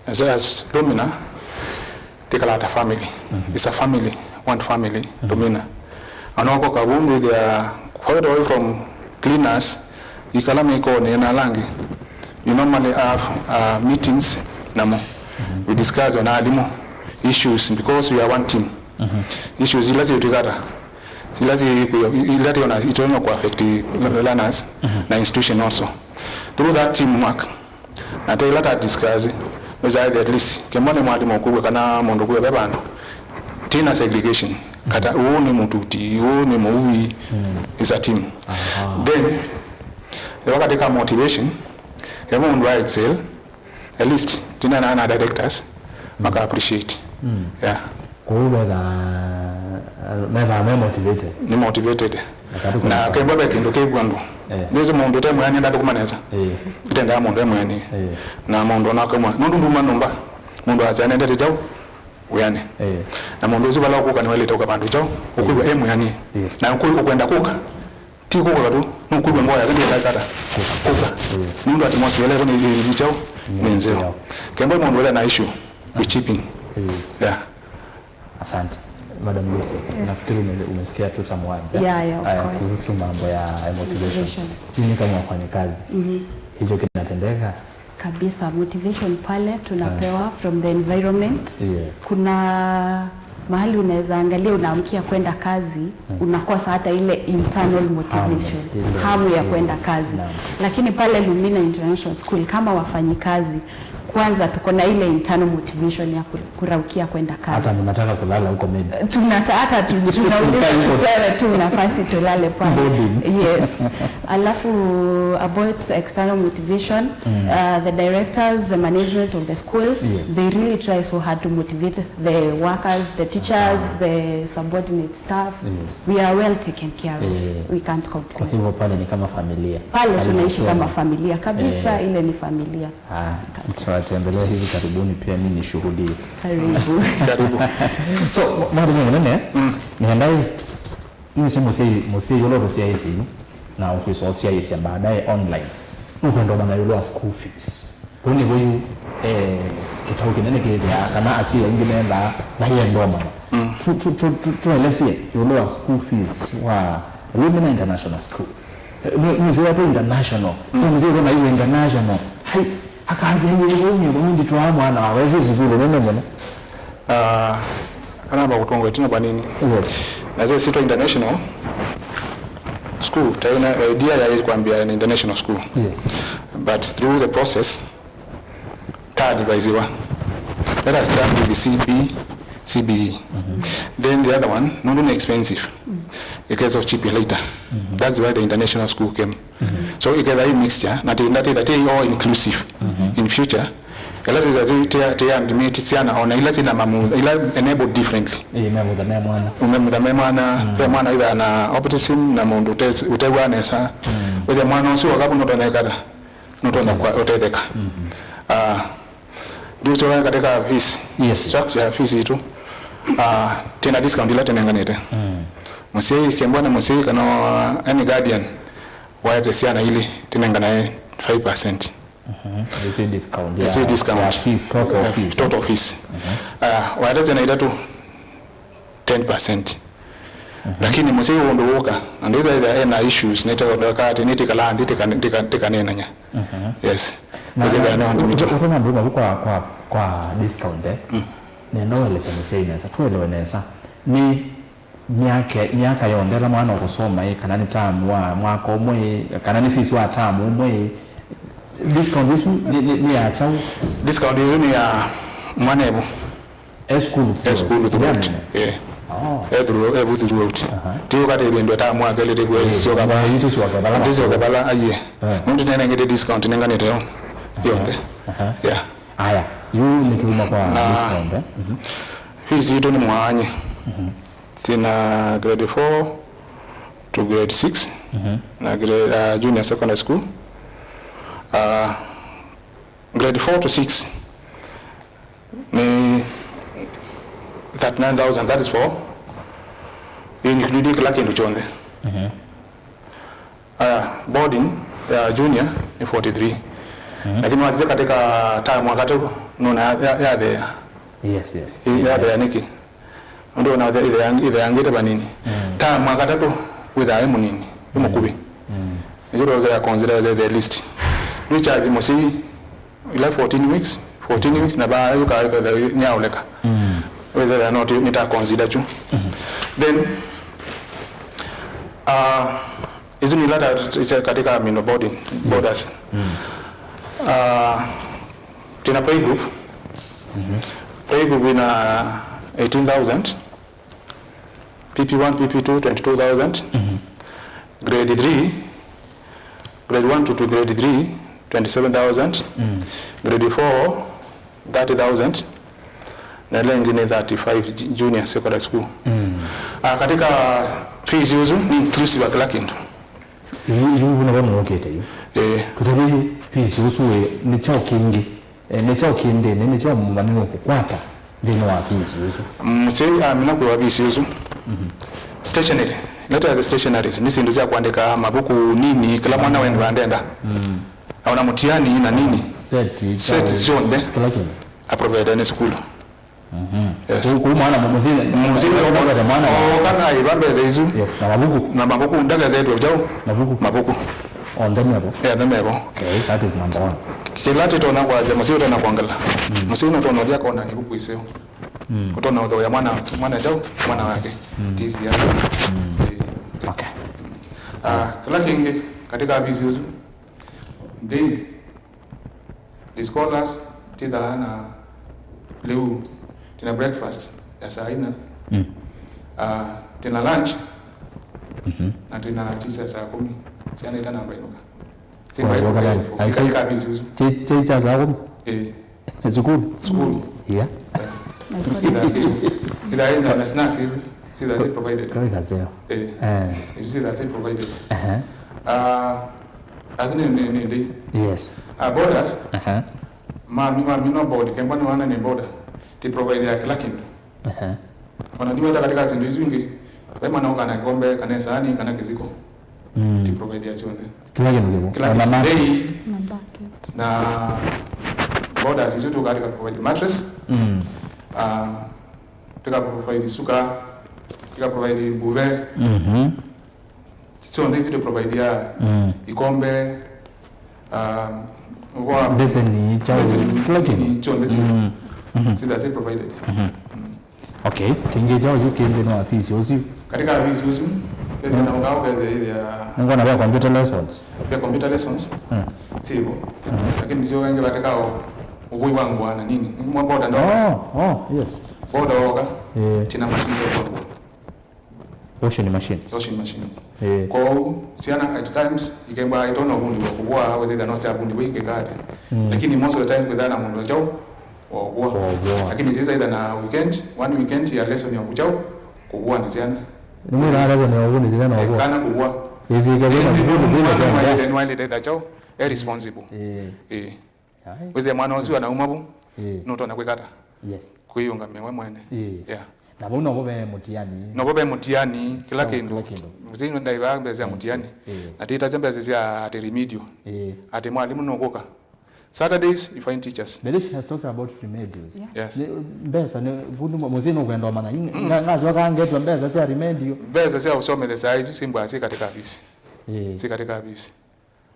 As, as Lumina, tikalata family. It's a family, one family, Lumina. Anoko kavundu they are quite away from cleaners, ikala mĩkonĩ na langi. You normally have, uh, meetings namo. We discuss on alimu issues because we are one team. Issues ila ziutikata, ila zi-, ila tiona itonya ku affect learners na institution also. Through that teamwork, na ta ila ta discuss, weza at least, kemba ni mwalimu kuwe kana mũndũ kuwe ve vandũ. Tina segregation. Kata ũũ nĩ mũtuti, ũũ nĩ mũui, is a team. Then, wakati ka motivation, e mũndũ a excel, at least, tina na, na directors, maka appreciate. Yeah. Kwoou methaa, methaa me motivated. Nĩ motivated. Na kemba ve kĩndũ kĩvu andũ. Nĩsĩ mũndũ ũte mwĩanĩe ndathũkũma nesa. Ĩtendaa mũndũ e mwĩanĩe. Na mũndũ ona akamwa, nũndũ nduma nyũmba, mũndũ asya nendete kyaũ? Wĩanĩe. Na mũndũ ũsu vala ũkũka nĩwaĩlĩte ũka vandũ kyaũ? Ũkwĩw'a e mwĩanĩe. Na ũkwenda kũka. Ti kũka tu, nũkwĩw'a ngoo yake ndĩenda kata. Kũka. Nũndũ atmosphere ĩla ĩvo nĩ, nĩ kyaũ? Nĩ nzeo. Kemba mũndũ ũla na issue, we chip in. Yeah. Asante. Madam Lucy, nafikiri ume-, umesikia tu some words, eh? Yeah, yeah, of Aya, course. Kuhusu mambo ya motivation. Motivation. Nyinyi kama wafanyikazi, hicho kinatendeka? Kabisa, motivation pale tunapewa from the environment. Yes. Kuna mahali unaweza angalia unaamkia kwenda kazi, unakosa hata ile internal motivation, Ile, hamu ya ile, kwenda kazi. Naam. Lakini pale Lumina International School, kama wafanyikazi, kwanza tuko na ile internal motivation ya ku-, kuraukia kwenda kazi. Hata mnataka kulala huko maybe. Tunata-, hata tu-, tunauliza tupewe tu nafasi tulale pale. Boarding. Yes. Alafu, about external motivation, uh, the directors, the management of the school, Yes. they really try so hard to motivate the workers, the teachers, the subordinate staff. Yes. We are well taken care of. Eh, We can't Kwa complain. Hivyo pale ni kama familia. Pale Pale tunaishi ni kama somo. Familia kabisa, Eh. Ile ni familia. Ah, it's right. Tembelea hivi karibuni, pia mimi nishuhudie. Karibu. Karibu. So, mwathani mũnene, nĩenda ĩ, nĩsĩ mũsyai, mũsyai ũla ũtũsyaĩĩsye yu, na ũkwĩsa ũsyaĩĩsya baadaye online. Nũkwenda ũmanya ĩũlũ wa school fees. Kũu nĩvo yu, eh, kĩtau kĩnene kĩthĩaa, kana asyai aingĩ mendaa, mayenda ũmanya. Tu- tu- tu- tu- Tũelesye ĩũlũ wa school fees wa Lumina International Schools. Eh, nĩ- nĩsĩ wetũ international. Nĩsĩ wetũ na iwe international. Hai, akasya yĩĩ, ũu nĩ vau nditwaa mwana wa wetũ sukulu nene mũno. Ah, anamba kũtũngwa ĩtina vanini. Yes. Na zĩ sitwa international school, taina idea ya kwambia an international school. Yes. But through the process, ta advisiwa. Let us start with the C B, C B E. Then the other one, nũndũ nĩ expensive. Ĩkesa cheap later. That's why the international school came. So ĩketha ĩ mixture, na ti- na ti- that is all inclusive. In future, ĩla twĩsa tĩ- tĩ- tĩ admit syana ona ila syĩna mamutha, ila enabled differently. Ĩĩ, mamutha me mwana. Mamutha me mwana, ve mwana ĩtha na autism na mũndũ ũte- ũtew'aa nesa. Wĩthĩa mwana ũsu wakavu nũtonya ĩkata, nũtonya kwa- ũtetheka. Ah, ndiũsyoka katika fees, Yes. Structure ya fees itũ. Ah, tĩna discount ila tũnenganĩte. Mũsyai, kembwa na mũsyai kana any guardian waete syana ilĩ, tũnenganae five percent. Mhm. Ĩsu discount ya- Ĩsu discount. Ya fees, total fees. Total fees. Ah, waete syana itatũ, ten percent. Lakini mũsyai ũndũ wũka, na ndĩthaitha ena issues, nĩtĩkala nthĩ, tĩka- tĩka- tĩkanenanya. Yes. Mũsyai nĩ andũ mitũ. Ũtona nduma kwa, kwa, kwa discount, eh? Nenda ũelesya mũsyai nesa, tuelewe nesa. Nĩ myaka, myaka yonthe ĩla mwana ũkũsoma ĩ, kana nĩ tamu wa mwaka ũmwe ĩ, kana nĩ fees wa tamu ũmwe ĩ, discount ĩsu nĩ, nĩ, nĩ ya kyaũ? Discount ĩsu nĩ ya mwana evu. E school throughout. E school throughout. Yeah. Oh. E through, evu throughout. Ti ũkatĩvĩndwe tamu wa kelĩ tĩkwe syoka vala. Mwana yu tũsyoke vala. Tũsyoke vala, aiye. Nũndũ nĩnengete discount nĩnganĩte yo. Yonthe. Yeah. Aya, yu nĩtuma kwa discount, eh? Fees itũ nĩ mwaanye. Twĩna grade four to grade six, na grade, uh, junior secondary school. Uh, grade four to six nĩ thirty-nine thousand, that is for include kĩla kĩndũ kyonthe. Aya, boarding ya junior nĩ forty-three. Lakini wasisya katika term wa katatu, nona ya- ya- yathea. Yes, yes. Yathea nĩkĩ? Ũndũ ona ĩtheangĩte vanini. Term wa katatu wĩthaa wĩ mũnini, wĩ mũkuvĩ. Nĩkyo twĩkĩra consider the, the list. Recharge mũsyai ila fourteen weeks, fourteen weeks na vaa yũka nyaũleka. Wĩthĩa no nĩta consider chu. Then, uh, Isu nila ta- ta- katika mino boarding, boarders. Ah, tuna playgroup. Playgroup ina eighteen thousand. P P one, P P two, twenty-two thousand. Grade three, grade one to, to grade three, twenty-seven thousand. Grade four, thirty thousand, na ĩla ĩngĩ nĩ thirty-five, ju- junior secondary school. Ah, katika fees ũsu nĩ inclusive wa kĩla kĩndũ. Yu yu nĩvo nũũkĩte yu. Eh, Tũtavye yu fees ũsu wĩ nĩ kyaũ kĩngĩ? Eh, nĩ kyaũ kĩ nthĩnĩ, nĩ kyaũ mũmanyĩw'e kũkwata nthĩnĩ wa fees ũsu? Mũsyai amina kwĩwa fees ũsu. Stationery. Ila twĩasya stationaries nĩ syĩndũ sya kũandĩka, mavuku nini, kĩla mwana wendaa ndenda. Ona mũtiani na nini. Seti Seti kyaũ- syonthe kĩla kĩndũ. Aprovided nĩ sukulu. Yes. Kũu kũu mwana mũsyĩ Mũsyĩ nĩ- nĩ- mwana oka na aiva mbesa isu. Yes, na mavuku. Na mavuku ndakazetwe vyau. Mavuku. Mavuku. Onthe mevo. Onthe mevo. Okay, that is number one. Kĩla tĩtona kwasya mũsyĩ ũtona kwongela. Mũsyĩ ũnatona ũthi akona ĩvuku ĩseo. Ũtona ũthooya mwana, mwana kyaũ, mwana wake. Tisi ya. Okay. Ah, kĩla kĩngĩ katika fees ũsu. Ndĩ, the scholars, tithaa na lĩu, tina breakfast ya saa ina. Ah, tina lunch. Na tina chisa ya saa kumi. Siana itana mbainuka. Kwa sababu gani? Ai, Katika fees ũsu. Chai chai cha saa kumi? Eh. Sukulu? Sukulu. Yeah. Ila ina na snacks hivi. Sila si provided. Kwa kaseo. Eh. Eh. Sila si provided. Aha. Ah, as ni ni ni. Yes. Ah, boarders. Aha. Mami, mami no board, kemba nĩ wana nĩ board. Ti provide ya kĩla kĩndũ. Ehe. Ona ndiweta katika syĩndũ isu ingĩ, vai mwana ũka na kĩkombe, kana ĩsaani, kana kĩsiko. Mm. Ti provide ya syonthe. Kĩla kĩndũ kĩvo. Kĩla kĩndũ. Mattress. Bei. Na bucket. Na borders isu tũka tika provide mattress. Mm. Ah, tika provide suka, tika provide mbuve. Mhm. Syonthe isu tũprovidia. Mm. Ikombe, um, wa- Mbeseni, chao, mbeseni, kĩla kĩndũ. Nini, syonthe si- Mm. Mhm. si- that's provided. Mhm. Mm. Okay, kĩngĩ chao yu kĩndĩ no fees ũsu. Katika fees ũsu, pesa na ũkao pesa ile ya- Nĩngona vya computer lessons. Vya computer lessons. Mm. Sivyo. Mhm. Lakini sio wengi katika u- ũvui wa ngwa na nini. Mwa boda ndo. Oh, oh, yes. Boda oka. Eh. Tina machines ya kũvua. Washing machines. Washing machines. Eh. Kwoou, syana at times, ikemba itona ũvundi wa kũvua, wĩthĩtha no syavundĩwe ikĩka ata. Mm. Lakini most of the time, kwĩthana mũndũ wa kyaũ, wa kũvua. Wa kũvua. Lakini tisa ĩtha na weekend, one weekend ya lesson ya kũkyaũ, kũvua nĩ syana. Nĩ mwĩra lesson ya kũvua nĩ syana wa kũvua. Kana kũvua. Ĩĩ, syana wa kũvua nĩ syana. Nĩwaĩlĩte kyaũ, e responsible. Eh. Eh. Ai. Wĩsĩ mwana ũsu anauma vu, ĩĩ, nũtonya kwĩka ata? Yes. Kwĩyũngamĩa we mwene. Ĩĩ. Yeah. Na vau novo ve mũtiani. Novo ve mũtiani, kĩla kĩndũ. Kĩla kĩndũ. Mũsyai ndaĩvaa mbesa sya mũtiani. Ĩĩ. Na tĩtasya mbesa sya atĩ remedial. Ĩĩ. Atĩ mwalimũ nũkũka. Saturdays, you find teachers. But she has talked about remedials. Yes. Yes. Nĩ, mbesa, nĩ, vundi mũ-, mũsyai nũkwenda ũmanya. Mm. Nga-, ngacoka ngetwa mbesa sya remedio. Mbesa sya ũsomethesya isu simbwa si katika fees. Ĩĩ. Si katika fees.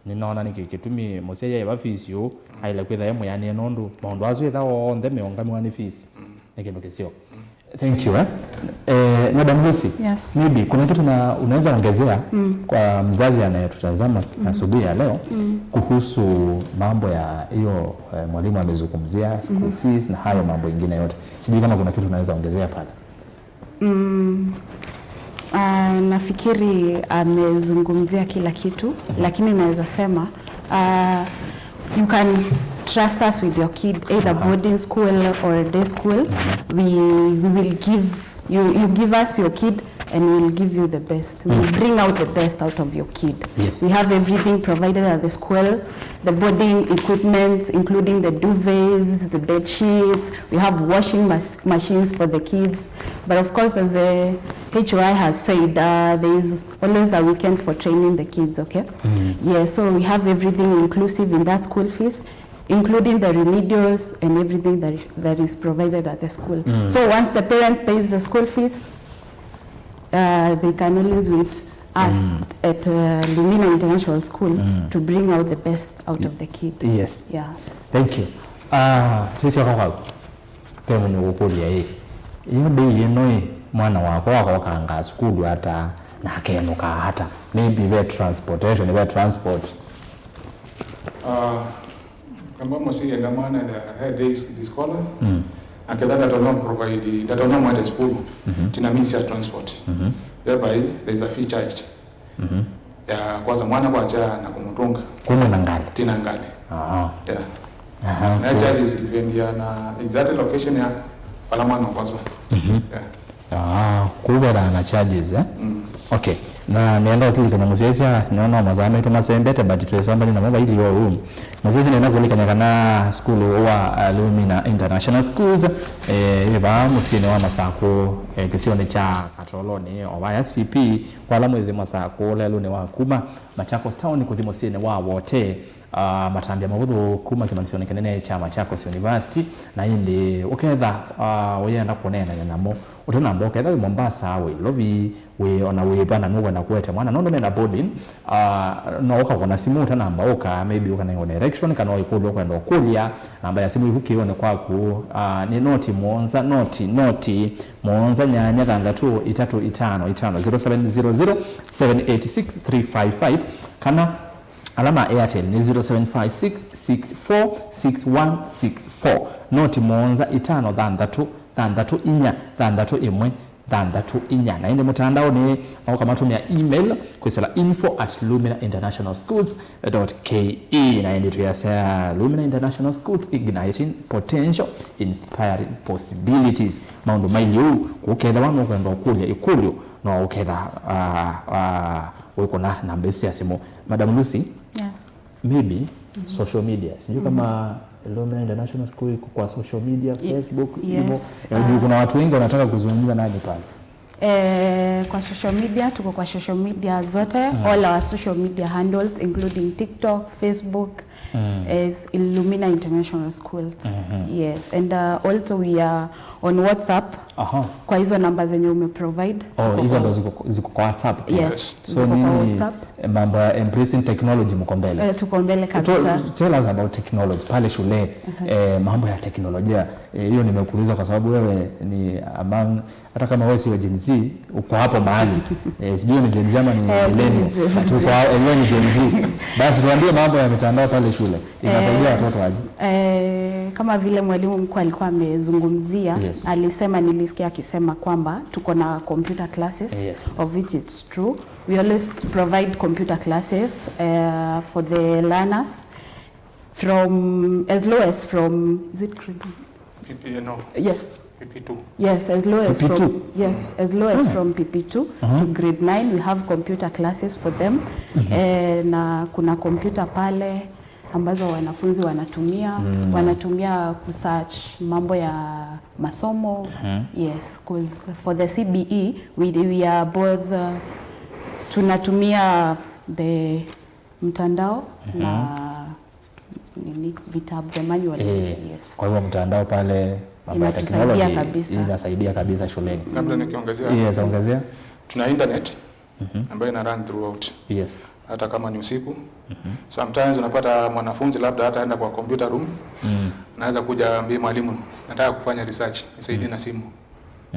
Nĩnoona nĩ kĩ-, kĩtumi mũsyai aĩva fees yu, aĩle kwĩtha e mwĩanĩe nũndũ maũndũ asu ĩtha onthe meũngamĩwa nĩ fees. Mm. Nĩ kĩndũ kĩseo. Mm. Thank you, eh? Eh, Madam Lucy, yes, maybe kuna kitu na unaweza ongezea, mm, kwa mzazi anayetutazama, mm, asubuhi ya leo, mm, kuhusu mambo ya hiyo, eh, mwalimu amezungumzia school, mhm, fees na hayo mambo ingine yote. Sijui kama kuna kitu unaweza ongezea pale. Mm, ah, nafikiri amezungumzia kila kitu, mhm, lakini naweza sema, ah, you can trust us with your kid, either, aha, boarding school or day school. Mhm. We, we will give you, you give us your kid and we will give you the best. We will, mm, bring out the best out of your kid. Yes. We have everything provided at the school, the boarding equipments, including the duvets, the bed sheets. We have washing mas-, machines for the kids. But of course, as the H O I has said, uh, there is always a weekend for training the kids, okay? Mm. Yeah, so we have everything inclusive in that school fees, including the remedials and everything that, that is provided at the school. Mm. So once the parent pays the school fees, uh, they can always wait us, mm, at, uh, Lumina International School, mm, to bring out the best out of the kid. Yes. Yeah. Thank you. Ah, tĩsya kwa kwau. Ve mũndũ ũkũkũlya ĩ, ĩyo bei ĩno ĩ, mwana wakwa wakokanga sukulu ata, na akenũka ata? Maybe ve transportation, ve transport. Ah, kamba mũsyai enda mwana enda he day scholar, mm, na ketha ndatonya provide, ndatonya mwete sukulu, mhm, tina means ya transport. Mhm. Whereby there is a fee charged. Mhm. Ya kwosa mwana kwakya na kũmũtũnga. Kumwe na ngalĩ? Tina ngalĩ. Aha. Yeah. Aha, na cool. Charges depend ya na exact location ya vala mwana ũkwaswa. Mhm. Yeah. Ah, kũu vethaa na charges, eh? Mm. Okay. Na nĩenda ũtilikanya mũsyaĩĩsya, nĩona masaa maitũ masembete, but twĩsombany'a namo vaili o ũu. Mũsyaĩĩsya nĩenda kũlikanya kana sukulu wa, uh, Lumina International Schools, eh, ĩ vaa mũsyĩnĩ wa Masakũ, eh, kĩsionĩ kya Katolonĩ, o vaya C P, kwa ala mwĩsĩ Masakũ, lelũnĩ wa kuma Machakos Town kũthi mũsyĩnĩ wa Wote. Ah, matambya mavũthũ kuma kĩmanyĩsyonĩ kĩnene kya Machakos University, na ĩndĩ ũketha, ah, ũyenda kũneenany'a namo, ũtanamba ũketha wĩ Mombasa, wĩ Ilovi, wĩ ona wĩ va na nũkwenda kũete mwana, nũndũ mena boarding, ah, no ũkakũna simũ ũtanamba ũka, maybe ũkanengwa direction, kana o ĩkũlyo ũkwenda ũkũlya, namba ya simũ ĩvu kĩonĩ kwaku, ah, nĩ noti mũonza, noti, noti, mũonza nyanya thanthatũ itatũ itano itano, zero seven zero zero, seven eight six, three five five, kana ala ma Airtel nĩ zero seven five six, six four six one six four. Noti mũonza itano thanthatũ, thanthatũ inya, thanthatũ ĩmwe, thanthatũ inya. Na ĩndĩ mũtandaonĩ, no ũkamatũmĩa email kwĩsĩla info at lumina international schools dot K E. Na ĩndĩ twĩasya Lumina International Schools, igniting potential, inspiring possibilities. Maũndũ mailye ũu, kũkethĩwa nũkwenda ũkũlya ĩkũlyo, no ũketha, ah, ah, wĩkũna namba isu sya simũ. Madam Lucy, yes, maybe, mm-hmm, social media. Sijui kama, mm-hmm, Illumina International School iko kwa social media, Ye- Facebook, hivyo. yes, Eh, juu uh, kuna watu wengi wanataka kuzungumza nanyi pale. Eh, kwa social media, tuko kwa social media zote, all our social media handles, including TikTok, Facebook, is Illumina International Schools. Yes, and uh, also we are on WhatsApp. Aha. Kwa hizo namba zenye umeprovide, Oh, tuko hizo kwa ndo WhatsApp. ziko, ziko kwa WhatsApp. Yes, So ziko kwa nini, WhatsApp. Eh, mambo ya embracing technology mko mbele. Eh, tuko mbele kabisa. Tell us about technology pale shule. Eh, mambo ya teknolojia. Eh, hiyo nimekuuliza kwa sababu wewe ni among, hata kama wewe sio Gen Z, uko hapo mahali. Eh, sijui ni Gen Z ama ni Eh, millennial. Gen Z. But uko, eh, wewe ni Gen Z. Basi tuambie mambo ya mitandao pale shule. Inasaidia Eh, watoto aje? Eh, kama vile mwalimu mkuu alikuwa amezungumzia, Yes. alisema, nilisikia akisema kwamba tuko na computer classes, Yes, yes. Of which it's true. We always provide computer classes uh, for the learners from as low as from, is it grade? P P, no, Yes. P P two. Yes, as low as P P two? From, yes, as low as from P P two to grade nine, we have computer classes for them. Eh, na kuna computer pale ambazo wanafunzi wanatumia wanatumia kusearch mambo ya masomo. Yes, because for the C B E we, we are both uh, tunatumia the mtandao na nini, vitabu, the manual. Eh, Yes. Kwa hivyo mtandao pale, mambo ya Inatusaidia technology kabisa. Inasaidia kabisa shuleni. Labda nikiongezea, Yes, ongezea. Tuna internet ambayo ina run throughout, Yes. hata kama ni usiku. Sometimes unapata mwanafunzi labda hata aenda kwa computer room, anaweza kuja ambie mwalimu, nataka kufanya research, nisaidie na simu.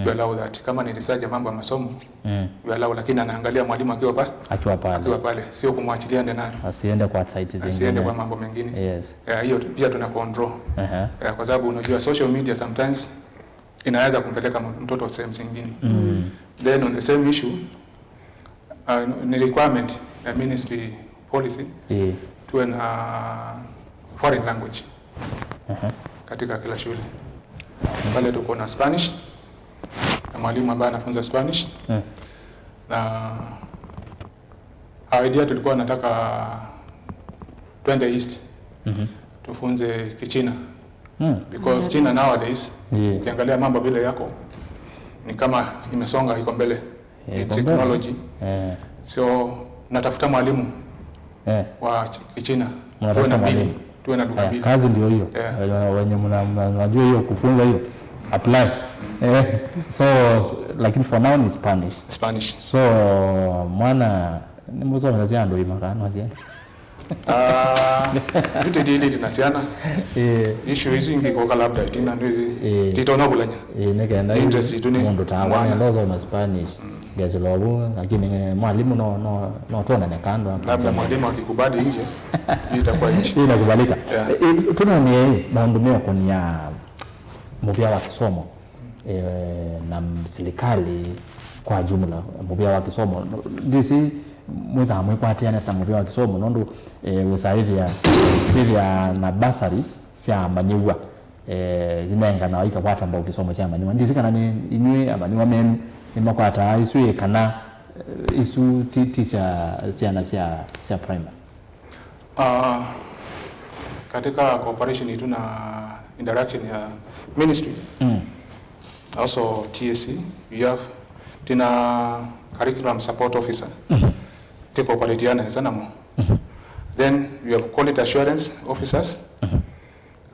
We allow that. Kama ni research ya mambo ya masomo, we allow, lakini anaangalia mwalimu akiwa pale, Akiwa pale. Akiwa pale, sio kumwachilia ende nayo, Asiende kwa site zingine. Asiende kwa mambo mengine. Yes. Yeah, hiyo pia tuna control. Aha. Yeah, kwa sababu unajua social media sometimes inaweza kumpeleka mtoto sehemu zingine. Then on the same issue, uh, ni requirement ya ministry policy, eh, tuwe na foreign language katika kila shule. Pale tuko na Spanish na mwalimu ambaye anafunza Spanish, na idea tulikuwa nataka twende east, tufunze Kichina, because China nowadays, ukiangalia mambo vile yako, ni kama imesonga, iko mbele in technology. So natafuta mwalimu wa Kichina, tuwe na mbili, tuwe na lugha mbili. Kazi ndio hiyo. Wenye mnajua hiyo kufunza hiyo, apply. So lakini for now ni Spanish. Spanish. So mwana, nĩmũsomethasya andũ aima kana no asyai? Ah, vitu ndili na ciana. Eh. Issue isu ingĩ koka labda itina ndwĩsĩ. Eh. Titonya vulanya. Eh, nĩ kenda interest itũ nĩ mũndũ tawa nenda ũsoma Spanish. Ngesĩla ũvu, lakini eh, mwalimu no no no tuonane kando. Labda mwalimu akikubali nje, itakuwa nje. Inakubalika. Yeah. Eh, tunaone maũndũ meũkonia mũvĩa wa kĩsomo eh, na silikalĩ kwa jumla, mũvĩa wa kĩsomo. Ndĩsĩ mwĩthaa mwĩkwatĩanĩa na mũvĩa wa kĩsomo nũndũ eh, wĩsaa ĩthĩa ĩthĩa na bursaries sya amanyĩw'a eh, inenganawa ikakwata mbau kĩsomo kya amanyĩw'a. Ndĩsĩ kana nĩ inyw'ĩ amanyĩw'a menyu nĩmakwataa isu ĩ kana eh, isu ti, ti sya syana sya, sya primary. Uh, katika cooperation yetu na interaction ya ministry, also T S C, we have tina curriculum support officer, tiko cooperatiana nesa namo. Then we have quality assurance officers,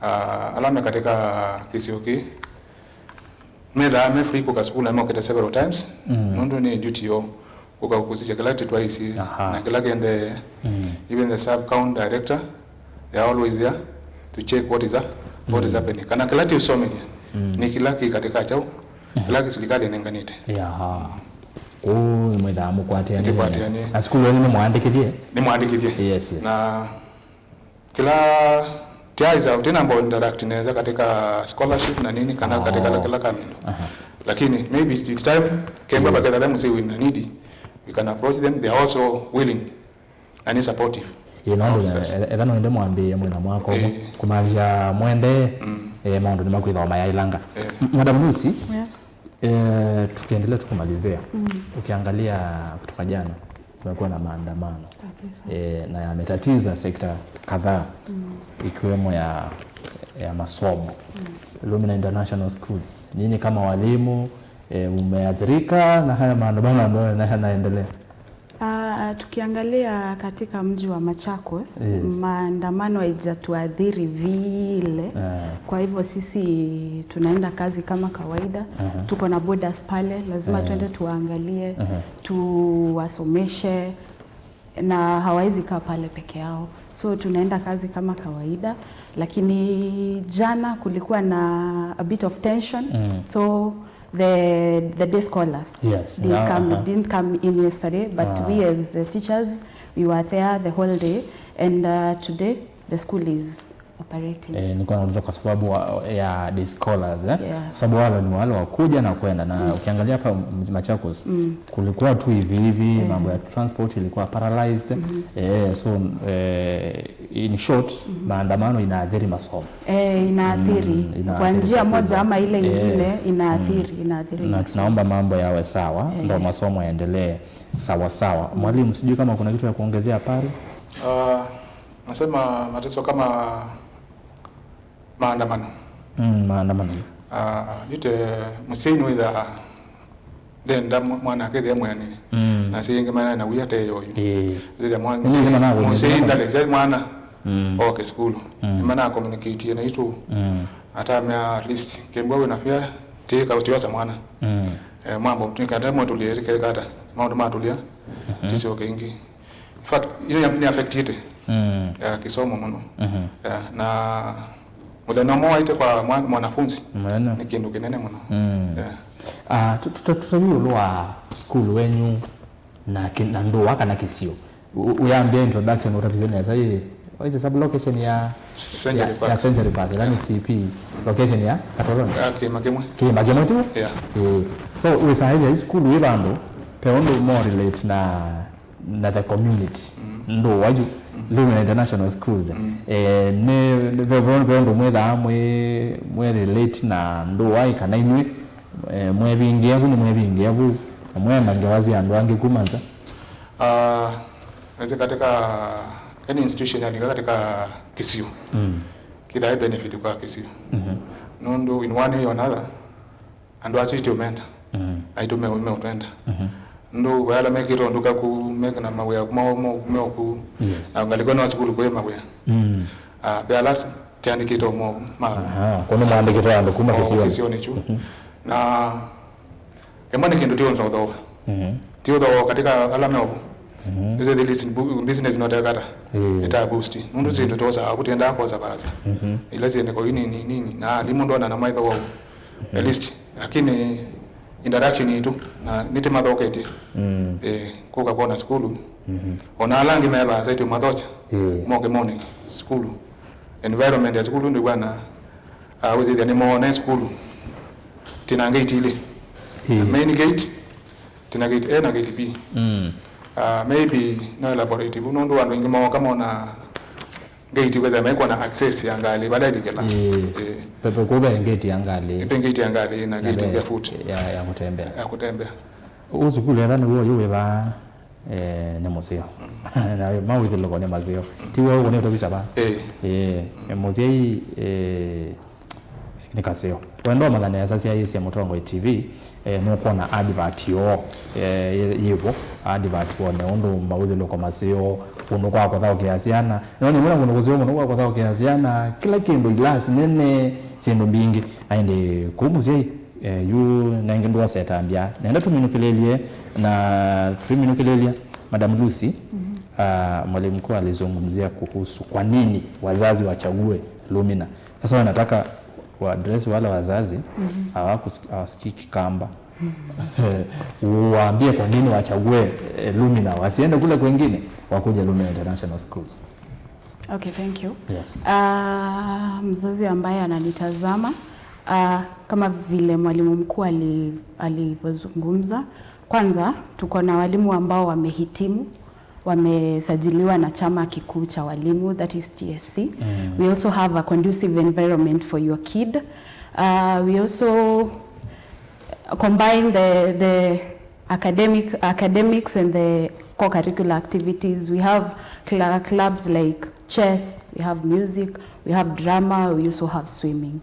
uh, ala me katika kisio kĩĩ. Methaa me free kũka sukulu na mokĩte several times, nũndũ nĩ duty yoo kũka kũsisya kĩla tĩtwaĩsye na kĩla kĩendee. Even the sub county director, they are always there to check what is up, what is happening, kana kĩla tĩũsomethya nĩ kĩla kĩ katika kyaũ, kĩla kĩ silikalĩ ĩnenganĩte. Yaha. Kũu nĩmwĩthaa mũkwatĩanĩte nesa. Nĩtũkwatĩanĩe. Na sukulu yenyu nĩmwaandĩkĩthye? Nĩmwaandĩkĩthye. Yes, yes. Na kĩla tiaisa tũtinamba interact nesa katika scholarship na nini kana katika kĩla kamendo. Lakini maybe it's time kemba baketha them say we need, we can approach them, they are also willing and supportive. Ĩ, no ndũ etha no ende mwambĩĩe mwĩna mwako ũmwe, kumaanisha mwende eh, maũndũ nĩmakwĩthwa mayaĩlanga. Madam Lucy, eh, tukiendelea tukumalizia, ukiangalia kutoka jana Kumekuwa na maandamano. Kabisa. Eh, na yametatiza sekta kadhaa, mm, ikiwemo ya, ya masomo. Mm. Lumina International Schools, nyinyi kama walimu, eh, umeathirika na haya maandamano ambayo yana-, yanaendelea? Ah, tukiangalia katika mji wa Machakos, yes, maandamano haijatuathiri vile. Ah. Kwa hivyo sisi tunaenda kazi kama kawaida. Aha. Tuko na boarders pale, lazima, eh, tuende tuwaangalie, aha, tuwasomeshe, na hawawezi kaa pale peke yao. So tunaenda kazi kama kawaida, lakini jana kulikuwa na a bit of tension. Mm. So the, the day scholars, yes, didn't, yeah, come, uh-huh, didn't come in yesterday, but, ah, we as the teachers, we were there the whole day, and, uh, today the school is operating. Eh, nilikuwa nauliza kwa sababu wa, ya day scholars, eh? Yes. Kwa sababu wale ni wale wa kuja na kwenda, na, mm, ukiangalia hapa mji Machakos, mm, kulikuwa tu hivi hivi, eh, mambo ya transport ilikuwa paralyzed. Mm-hmm. Eh, so, eh, in short, mm-hmm, maandamano inaathiri masomo. Eh, inaathiri. Mm, inaathiri kabisa. Kwa njia moja ama ile, eh, ingine, inaathiri, mm, inaathiri masomo. Na tunaomba mambo yawe sawa, eh, ndo masomo yaendelee sawa sawa. Mm. Mwalimu, sijui kama kuna kitu ya kuongezea pale? Ah, nasema mateso kama maandamano. Mm, maandamano. Ah, yute mũsyai nũĩthaa ndenda mwa-, mwana akethĩa mwĩanĩe. Mm. Na asyai angĩ mena na wia te yoyu. Ĩĩ. Ĩthĩa mwa-, nĩnĩthĩ manakũnyĩthĩa mũsyai mũno. Ndalesya mwana, mm, oke sukulu. Mm. Nĩmana communicate naitũ. Mm. Atamea at least, kĩmbwa wĩna fare, tĩka tiosa mwana. Mm. Eh, mambo, nĩkata mwatũlie, kekata, maũndũ matũlia, mhm, tĩsyoke ĩngĩ. In fact, ino nĩ, nĩ affectĩte, mm, ya kĩsomo mũno. Mhm. Ya, na mũthenya ũmwe waĩte kwa mwa-, mwanafunzi, mũthenya, nĩ kĩndũ kĩnene mũno. Mm. Ya. Ah, tũ-, tũ-, tũ-, tũtavye ĩũlũ wa sukulu wenyu na kĩ-, na ndũa kana kĩsio. U-, u-, ũyambĩa introduction, ũtavise nesa, ĩ, what is the sub-location ya, Century ya, Park, ya Century Park, ĩla nĩ, yeah, C P, location ya Katoloni? Ah, kĩĩma kĩmwe. Kĩĩma kĩmwe tu? Yeah. Ĩĩ. So, wĩsaa ĩthĩa ĩ sukulu ĩ vandũ, pe ũndũ more relate na na the community. Mm. Ndũa yu, mm, Lumina International Schools. Mm. Eh, nĩ, nĩ, ve, ve, ve ũndũ mwĩthaa mwĩ, mwĩ relate na ndũa ĩ kana inyw'ĩ, eh, mwevingĩa vu, nĩ mwevingĩa vu, na mwenda ngewa sya andũ angĩ kuma nza? Ah, ese katika any institution yalika katika kĩsio. Mm. Kĩthaa benefit kwa kĩsio. Mhm. Nũndũ in one way or another, andũ asu itiũmenda. Mm. Aitũ me, meũtwenda. Mhm. Ndũ ve ala mekĩtwe nduka ku, mekana mawĩa mao mo, meo ku. Yes. Na ngalĩko no sukulu kwĩ mawĩa. Mm. Ah, ve ala tiandĩkĩtwe mo ma. Aha, kũndũ mwandĩkĩtwe andũ kuma kĩsionĩ. Kĩsionĩ kyu. Mhm. Na kĩmwe nĩ kĩndũ ti ũnza ũthooa. Mhm. Ti ũthooa katika ala meo ku. Mhm. Ĩse the list bu-, business no tekata. Mm. Ĩta boost. Nũndũ syĩndũ twosaa kũtiendaa kwosa vaasa. Mhm. Ila syĩnĩko inini, nini. Na alimũ ndona na maitho wau. At least, lakini interaction itũ na nĩtĩmathoketye. Mm. Eh, kũka kwona sukulu. Mhm. Ona ala angĩ me vaasa itũ mathokya. Mm. Moke mone sukulu. Environment ya sukulu ndĩw'ana, ah, ũsĩthya nĩmoone sukulu. Tina gate ilĩ. Mm. Main gate, tina gate A na gate B. Mm. Ah, maybe no elaborate vu, nũndũ andũ aingĩ mooka mona gate kwĩthĩa maikwona access ya ngalĩ vala ĩlikĩla. Ĩĩ. Ĩĩ. Pepe kũu ve gate ya ngalĩ. Ve gate ya ngalĩ na gate ya foot. Ya, ya kũtembea. Ya kũtembea. Ũu sukulu etha nĩw'o ũyũ wĩ vaa, eh, nĩ mũseo. Mm. Na mawĩthĩlũko nĩ maseo. Ti w'o ũkũnĩtwe visa vaa. Ĩĩ. Ĩĩ. Mm. Mũsyai, eh, nĩ kaseo. Wenda ũmanya nesa syaĩĩsya Mũtongoi T V, eh, nũkwona advert yoo, eh, yĩ-, yĩvo, advert wone ũndũ mawĩthĩlũko maseo, kũndũ kwa kũthaũkĩa syana. No nĩ mwĩna kũndũ kũseo mũno kwa kũthaũkĩa syana, kĩla kĩndũ, ilasi nene, syĩndũ mbingĩ. Na ĩndĩ kũu mũsyai, eh, yu nengĩ ndwosetambya. Nenda tũminũkĩlĩlye, na tũiminũkĩlĩlya, Madam Lucy, mhm, ah, mwalimu mkuu alizungumzia kuhusu kwa nini wazazi wachague Lumina. Sasa wanataka wa address wale wazazi, mhm, hawakus-, hawasikii Kikamba. Mhm. Uwaambie kwa nini wachague, eh, Lumina, wasiende kule kwengine, wakuje Lumina International Schools. Okay, thank you. Yes. Ah, mzazi ambaye ananitazama, ah, kama vile mwalimu mkuu ali-, alivyozungumza, kwanza tuko na walimu ambao wamehitimu, wamesajiliwa na chama kikuu cha walimu, that is T S C. Mm. We also have a conducive environment for your kid. Uh, we also combine the, the, academic, academics and the co-curricular activities. We have cl- clubs like chess, we have music, we have drama, we also have swimming.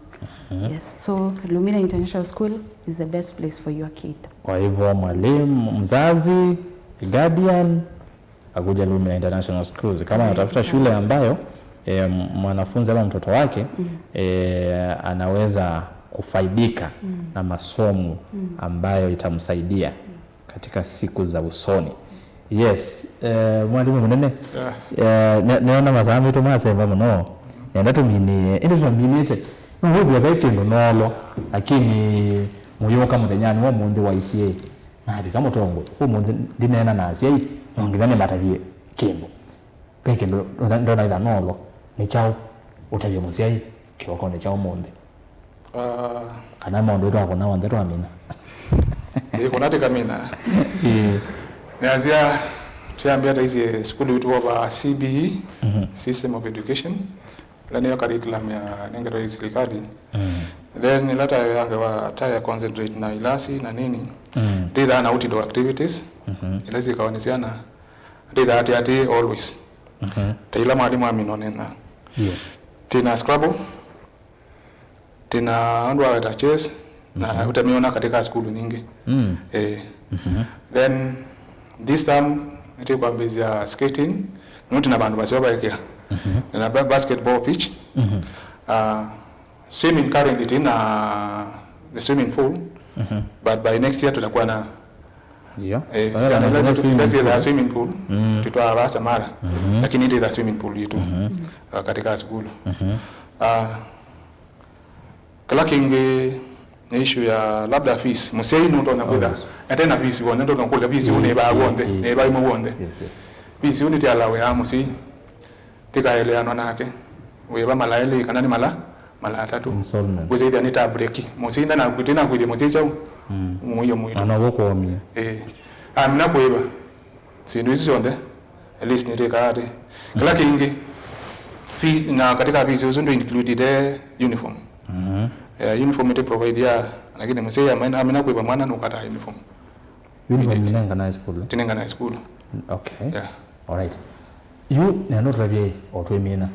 Yes, so Lumina International School is the best place for your kid. Kwa hivyo mwalimu, mzazi, guardian, akuja Lumina International Schools kama anatafuta shule ambayo e, mwanafunzi ama mtoto wake e, anaweza kufaidika na masomo ambayo itamsaidia katika siku za usoni. Yes, e, mwalimu mũnene. Yes. E, ne- neona masaa maitũ masemba mũno. Nenda tũminĩe, ĩndĩ tũtaminĩte. No wĩthĩe ve kĩndũ nolo, lakini mũyũka mũthenyanĩ wa ũmũnthĩ wa isyĩ. Navika mũtongoi ũmũnthĩ, ndineena na asyai, no nginya nĩmatavye kĩndũ. Ve kĩndũ ndona ĩtha nolo, nĩ kyaũ ũtavye mũsyai kĩokonĩ kya ũmũnthĩ? Ah. Kana maũndũ twakũna onthe twamina? Ĩĩ, kũna tĩkamina. Ĩĩ. Nĩasya, twĩambĩa taisye sukulu witũ wova C B E, System of Education. Ĩla nĩyo curriculum ya nengetwe nĩ silikalĩ. Then ĩla tayo yangewa tayo ya concentrate na ilasi na nini, ndĩthaa na outdoor activities ila syĩkawa nĩ syana, ndĩthaa atĩ atĩ always. Ta ila mwalimũ aminonena. Yes. Twĩna Scrabble, twĩna ũndũ waweta chess, na ũtamiona katika sukulu nyingĩ. Eh. Then this term nĩtĩkwambĩĩsya skating, nũndũ twĩna vandũ vaseo vaekĩa. Na ba- basketball pitch. Ah, swimming currently twĩna the swimming pool, but by next year tutakuwa na Ndio. Eh, syana ila syĩthaa swimming pool, twĩtwaa vaa Samara, lakini twĩthaa swimming pool yitũ ah, katika sukulu. Ah, kĩla kĩngĩ nĩ issue ya labda fees. Mũsyai nũtonya kwĩtha ete na fees w'onthe, ndonya kũlya fees ũũ nĩ vaa w'onthe, nĩ vaa imwe w'onthe. Fees ũũ nĩtĩalawe ya mũsyai, tĩkaeleanwa nake wĩva mala elĩ kana nĩ mala mala atatũ. Installment. Wĩsĩthya nĩ ta break. Mũsyai ndanakwĩtĩ nakwĩthya mũsyai kyaũ mũio mũitũ. Na novo kũomie. Eh. Amina kwĩva syĩndũ isu syonthe, at least nĩtwĩkaa atĩ kĩla kĩngĩ fees, na katika fees ũsu ndũ included uniform. Eh, uniform ĩtĩ provide ya, lakini mũsyai amina, amina kwĩva mwana nũkataa uniform. Uniform nĩnenganae sukulu? Tinenganae sukulu. Okay. Yeah. Alright. Yu neno tũtavye o twĩmina.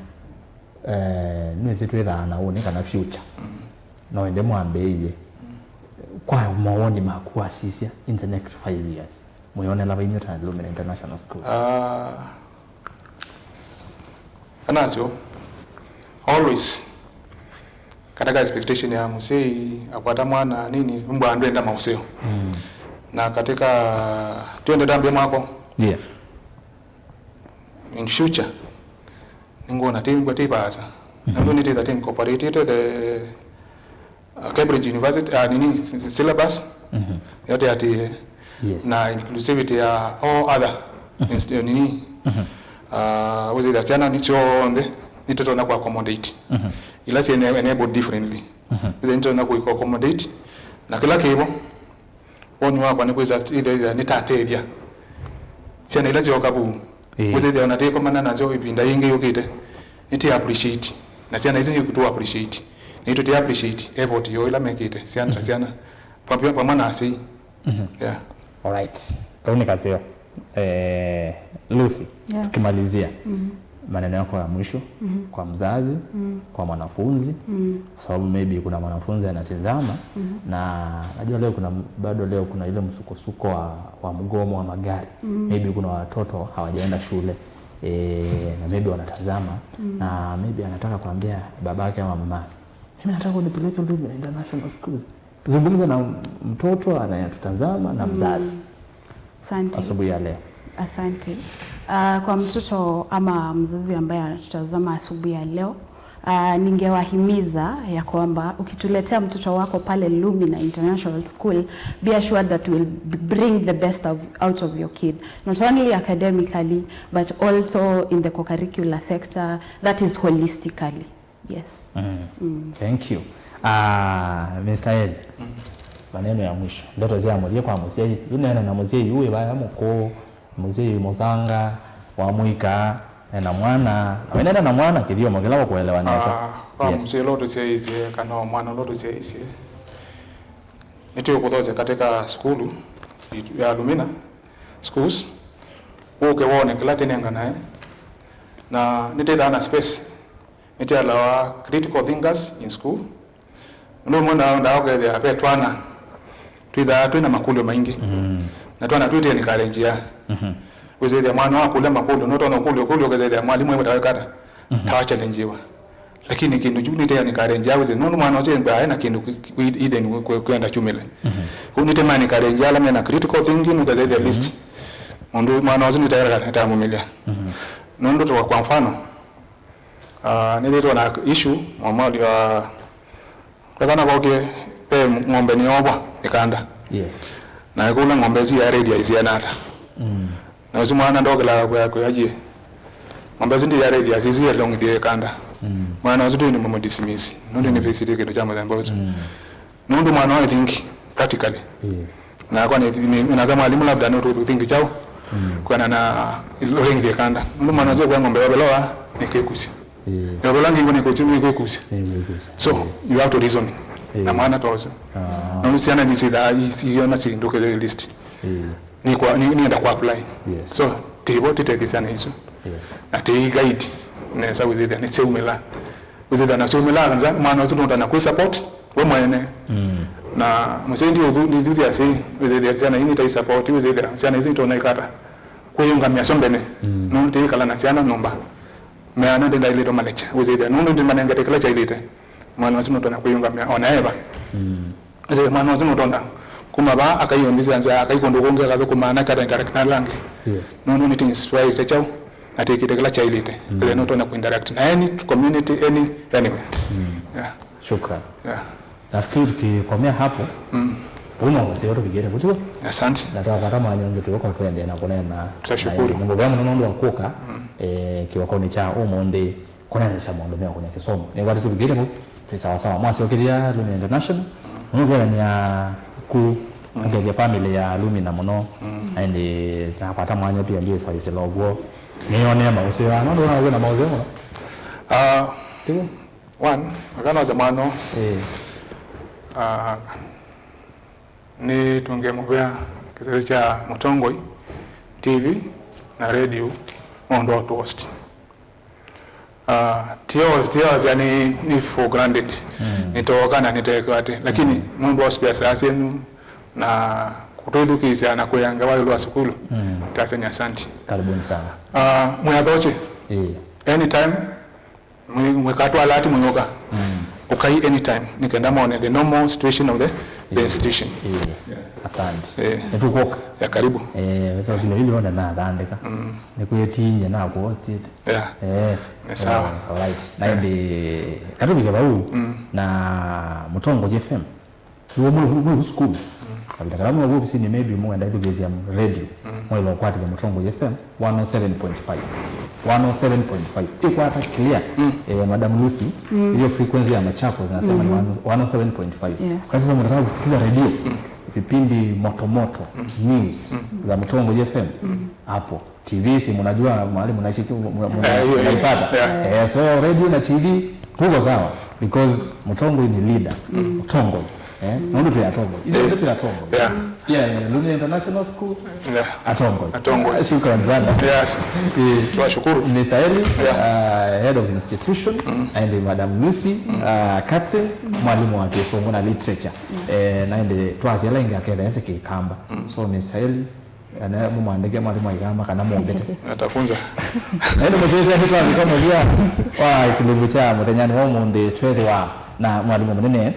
Eh, nĩwĩsĩ twĩthaa na ũnĩ kana future. No ĩndĩ mwambĩĩie. Kwa mawoni maku wasisya in the next five years, mwĩonela vainyũ ta Lumina International Schools? Ah, anasyo, always katika expectation ya mũsyai akwata mwana nini, mbwa andũ enda maũseo. Na katika twende tambia mwako. Yes. In future, nĩngwona tĩmbwa tĩ vaasa. Nũndũ nĩtĩtha tĩ incorporated the uh, Cambridge University, uh, nini, s- s- syllabus yote atĩe. Yes. Na inclusivity ya all other inst- nini. Uh, wĩsĩthya syana nĩ syonthe nĩtũtonya ku accommodate ila syĩ ene- enabled differently. Wĩsĩthya nĩtũtonya ku accommodate na kĩla kĩvo. Woni wakwa nĩ kwĩsa ĩthĩa nĩtatethya syana ila syoka vau. Ĩĩ. Wĩsĩthĩa ona tĩkomana nasyo ĩvinda yĩngĩ yũkĩte, nĩtĩ appreciate. Na syana isu nĩkũtũ appreciate. Nĩtũtĩ appreciate effort yoo ĩla mekĩte, syana ta syana. Vamwe vamwe na asyai. Yeah. Alright. Kau nĩ kaseo. Eh, Lucy, yeah, tukimalizia, maneno yako ya mwisho kwa mzazi, kwa mwanafunzi, sababu maybe kuna mwanafunzi anatizama, na najua leo kuna, bado leo kuna ile msukosuko wa, wa mgomo wa magari. Maybe kuna watoto hawajaenda shule, eh, na maybe wanatazama, na maybe anataka kuambia babake ama mamake, "Mimi nataka unipeleke Lumina International Schools." Zungumza na mtoto anayetutazama na mzazi. Asante. Asubuhi ya leo. Asante. Ah, kwa mtoto ama mzazi ambaye anatutazama asubuhi ya leo, ah, ningewahimiza ya kwamba ukituletea mtoto wako pale Lumina International School, be assured that we'll b- bring the best of, out of your kid, not only academically but also in the co-curricular sector, that is holistically. Yes. Thank you. Ah, Mister Eli, maneno ya mwisho. Ndeto sya mũthya kwa mũsyai. Yu neena na mũsyai yu wĩ vaya mũkũũ, mũsyai mũsanga, wa mũika, ena mwana. Na we neena na mwana kĩthyomo kĩla ũkũelewa nesa. Ah, kwa mũsyai ũla ũtũsyaĩĩsye, kana o mwana ũla ũtũsyaĩĩsye. Nĩtũkũthokya katika sukulu. ya Lumina Schools, ũke wone kĩla tĩnenganae, na nĩtĩthaa na space, nĩtĩalawa critical thinkers in school. Ũndũ ũmwe nda- ndaũkethĩa ve twana twĩthaa twĩ na makũlyo maingĩ. Mm. Na twana twĩtĩe nĩkalenjia. Mhm. Wĩsĩthĩa mwana wakũlya makũlyo, nũtonya ũkũlyo ũkũlyo ũkethĩa mwalimũ ewetawe kata. Mhm. Tawachallenjiwa. Lakini kĩndũ kyu nĩtĩe nĩkalenjia wĩsĩ, nũndũ mwana ũsu embaa ena kĩndũ kĩ- kĩ- ĩthenĩ kwenda kyumĩle. Mhm. Kũu nĩtĩmaa nĩkalenjia ala mena critical thinking, ũkethĩa list. Mũndũ mwana ũsu nĩtaĩra kana nĩtamũmĩlya. Mhm. Nũndũ twa kwa mfano, ah, nĩthĩtwe na issue mwa mwali wa Wethana vokie, ve ng'ombe nĩyoovwa ĩkanda. Yes. Na ĩkũla ng'ombe ĩsu ya radius yĩana ata. Mm. Na ũsu mwana ndokĩlaga kwĩa kwĩa yie. Ng'ombe ĩsu ndi ya radius, ĩsu yelongithie ĩkanda. Mm. Mwana ũsu tũĩ nĩ mũmũ dismiss. Nũndũ nĩ visitie kĩndũ kya mũthemba ũsu. Mm. Nũndũ mwana wa think practically. Yes. Nakwa nĩ, nĩ, nake mwalimu labda no to think chao. Mm. Kwana na lengithie ĩkanda. Nũndũ mwana ũsu kwa ng'ombe wabelewa nĩ kĩkusi. Ĩĩ. Yovola ngingo nĩ kũsi, nĩ kwĩkusi. Nĩ kwĩkusi. So, ĩĩ, you have to reason. Ĩĩ. Na mwana ta ũsu. Ah. Na syana ici thaa iona syĩndũ kĩthĩ list. Ĩĩ. Nĩ kwa, nĩ, nĩenda kwa apply. Yes. So, tivo tĩtethye syana isu. Yes. Na tĩ guide nesa wĩthĩa nĩ syaumĩla. Wĩthĩa na syaumĩla nza, mwana ũsu nũtana kwĩ support we mwene. Mm. Na mũsindi ũthu ndithuthia si wĩthĩa syana ini tai support wĩthĩa syana isu itona ikata. Kwĩyũngamĩa syo mbene. Mm. Nũndũ tĩikala na syana nyũmba. Meana ndĩndaĩlĩtwe malekya, wĩsĩthĩa nũndũ ndĩmanengete kĩla kyaĩlĩte, mwana ũsu nũtonya kwĩyũngamĩa o na eva. Mm. Wĩsĩthĩa mwana ũsu nũtonya kuma vaa akaiũnthĩsya nzĩa, akai kũndũ kũngĩ akathũkũma na akata interact na ala angĩ. Yes. Nũndũ nĩtĩinspirĩte kyaũ na tĩkĩte kĩla kyaĩlĩte. Mm. Wĩsĩthĩa nũtonya kũinteract na any community, any anywhere. Mm. Yeah. Shukran. Yeah. Nafikiri tukikomea hapo, mm, huu no mũseo tũvikĩte kũtiwa. Asante. Na twakwata mwanya ũngĩ tũko tũendee na kũneena. Tutashukuru. Na mũvea mũno nũndũ wa kũka, mm, eh, kĩokonĩ kya ũmũnthĩ kũneenesya maũndũ mea kũnya kĩsomo. Nĩ wati tũvikĩte kũ, twĩ sawa sawa. Mwasyokeria Lumina International, mm, mũno kwĩanĩa ku, mm, ũkethya family ya Lumina mũno. Mm. Na ĩndĩ nakwata mwanya pia ndiĩsawisila ũguo. Nĩyonea maũseo ya, nũndũ ona wĩna maũseo mũno. Ah, tiwo? One, akanose mwana. Eh. Ah, nĩtũnge mũvea kĩsese kya Mũtongoi T V na radio maũndũ wa host. Ah, ti host, ti host, yani, ni for granted. Mm. Nĩtooka na nĩtekwate. Lakini, mm, nũndũ wa spare saa syenyu na kũtwĩthukĩĩsya na kũĩanga waĩlu wa sukulu, mm, taseni asanti. Karibuni sana. Ah, mwĩathoche. Eh. Anytime, Mwi- mwikatwala ati mwĩũka. Mm. Ũkai anytime, nĩ kenda mone the normal situation of the, the, yeah, institution. Yeah. Yeah. Asante. Yeah. Nĩtũkũka. Ya, karibu. Eh, wesa kile vile ona na thandeka. Mm. Nĩkwĩtinye na kuhosted. Yeah. Eh. Nĩ sawa. Eh, all right. Na, yeah, ĩndĩ katũvike vau, mm, na Mũtongoi F M. Iwe mwĩ, mwĩ sukulu. Mm. Kavinda kala mwĩ ovisinĩ, maybe mwenda ithukĩĩsya radio. Mm. Mwaĩle ũkwatĩthya Mũtongoi F M one oh seven point five. One oh seven point five. Ĩkwata clear. Mm. Eh, Madam Lucy, mm, hiyo frequency ya Machakos nasema ni, mm-hmm, one, one oh seven point five. Yes. Kwa sasa mnataka kusikiza radio, mm, vipindi moto moto, mm, news, mm, za Mũtongoi F M, mm, hapo. T V si mnajua mahali mnaishi tu, mna- mna- eh, hiyo, hiyo, mnaipata. Yeah. Eh, so radio na T V tuko sawa because Mũtongoi ni leader. Mm. Mũtongoi. Eh, nũndũ twĩ atongoi. Ithuĩ, eh, twĩ atongoi. Yeah. Yeah, yeah, Lumina International School. Yeah. Atongoi. Atongoi. Ah, shukran sana. Yes. Eh, tunashukuru. Misaeli, yeah, uh, head of institution, mm, na ĩndĩ Madam Lucy, mm, uh, Catherine, mwalimu wa Kĩsũngũ na literature. Yes. Eh, na ĩndĩ twasya ala ĩngĩ akethĩa ese Kĩkamba. Mm. So, Misaeli, Ana mũmandĩke mwalimũ aikamba kana mũmbĩte. Atafunza. Na ĩndĩ mũsyaĩĩsya nĩtwavika mũthya wa kĩlungu kya mũthenyanĩ wa ũmũnthĩ, twethĩwa na mwalimũ mũnene,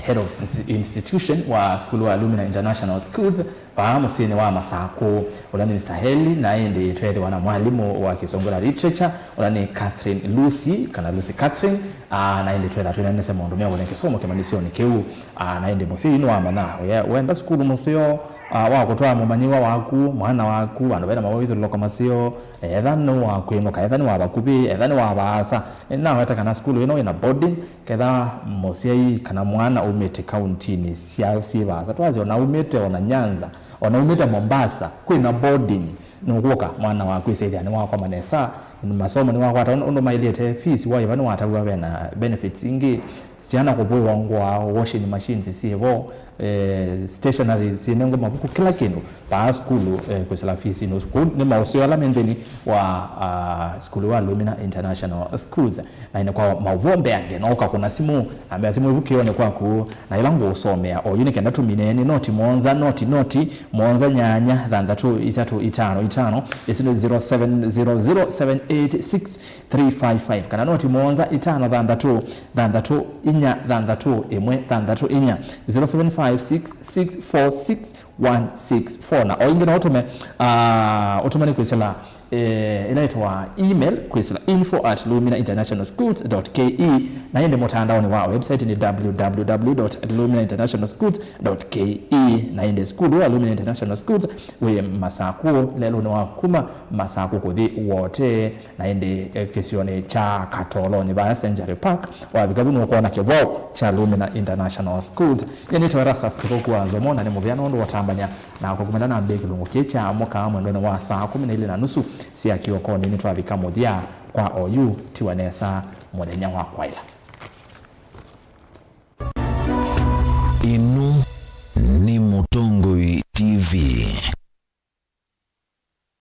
head of ins- institution wa sukulu wa Lumina International Schools, vaa mũsyĩnĩ wa Masakũ, ũla nĩ Mister Heli, na ĩndĩ twethĩwa na mwalimũ wa Kĩsũngũ na literature, ũla nĩ Catherine Lucy, kana Lucy Catherine, ah, na ĩndĩ twetha twĩnanĩsya maũndũ meũkũne kĩsomo kĩmanyĩsyonĩ kĩu, ah, na ĩndĩ mũsyai nĩwamanya, we- wenda sukulu mũseo, ah, wa kũtwaa mũmanyĩw'a waku, mwana waku, vandũ vena mawĩthũlũko maseo, etha nĩ wa kwĩnũka, etha nĩ wa vakuvĩ, etha nĩ wa vaasa. Nĩnaweta kana sukulu ĩno ĩna boarding, ketha mũsyai kana mwana umĩte kauntinĩ sya syĩ vaasa. Twasya ona umĩte ona Nyanza, ona umĩte Mombasa, kwĩna boarding, nũkũka mwana waku ĩsethĩa nĩwakoma nesa, Masomo nĩwakwata ũndũ maĩlĩte, fees waĩva nĩwatavw'a, vena benefits ingĩ, syana kũvũĩwa ngũa, washing machines syĩvo, eh, stationery syĩnengwa, mavuku, kĩla kĩndũ vaa sukulu, eh, kwĩsĩla fees ino. Kũu nĩ maũseo ala me nthĩnĩ wa, ah, sukulu wa Lumina International Schools. Na ĩndĩ kwa maũvoo mbeange, no ũkakũna simũ, namba ya simũ ĩvu kĩonĩ kwaku, na ĩla ngũũsomea oyu nĩ kenda tũmine nĩ noti mũonza, noti, noti, mũonza nyanya thanthatũ itatũ itano itano. Ĩsu nĩ zero seven zero zero seven eight six three five five, kana noti mũonza itano thanthatũ thanthatũ inya thanthatũ ĩmwe thanthatũ inya, zero seven five six six four six one six four. Na o ĩngĩ no ũtũme, ah, ũtũme nĩ kwĩsĩla, eh, ĩla ĩtawa email kwĩsĩla info at lumina international schools dot K E, na ĩndĩ mũtandaonĩ wa website nĩ www dot lumina international schools dot K E. Na ĩndĩ sukulu wa Lumina International Schools wĩ Masakũ, lelũnĩ wa kuma Masakũ kũthi Wote, na ĩndĩ, eh, kĩsionĩ kya Katolonĩ vaya Century Park. Wavika vu nũkwona kĩvoo kya Lumina International Schools. Nyie nĩtawa Erastus Kĩthũku wa Nzomo, na nĩ mũvea nũndũ wa ũtambany'a na kũkumana na mbee kĩlungu kĩĩ kya mũkaa mwendonĩ wa saa kũmi na ilĩ na nusu sya kĩokonĩ. Nĩtwavika mũthya kwa oyu, tiwa nesa mũthenya wa kwaĩla.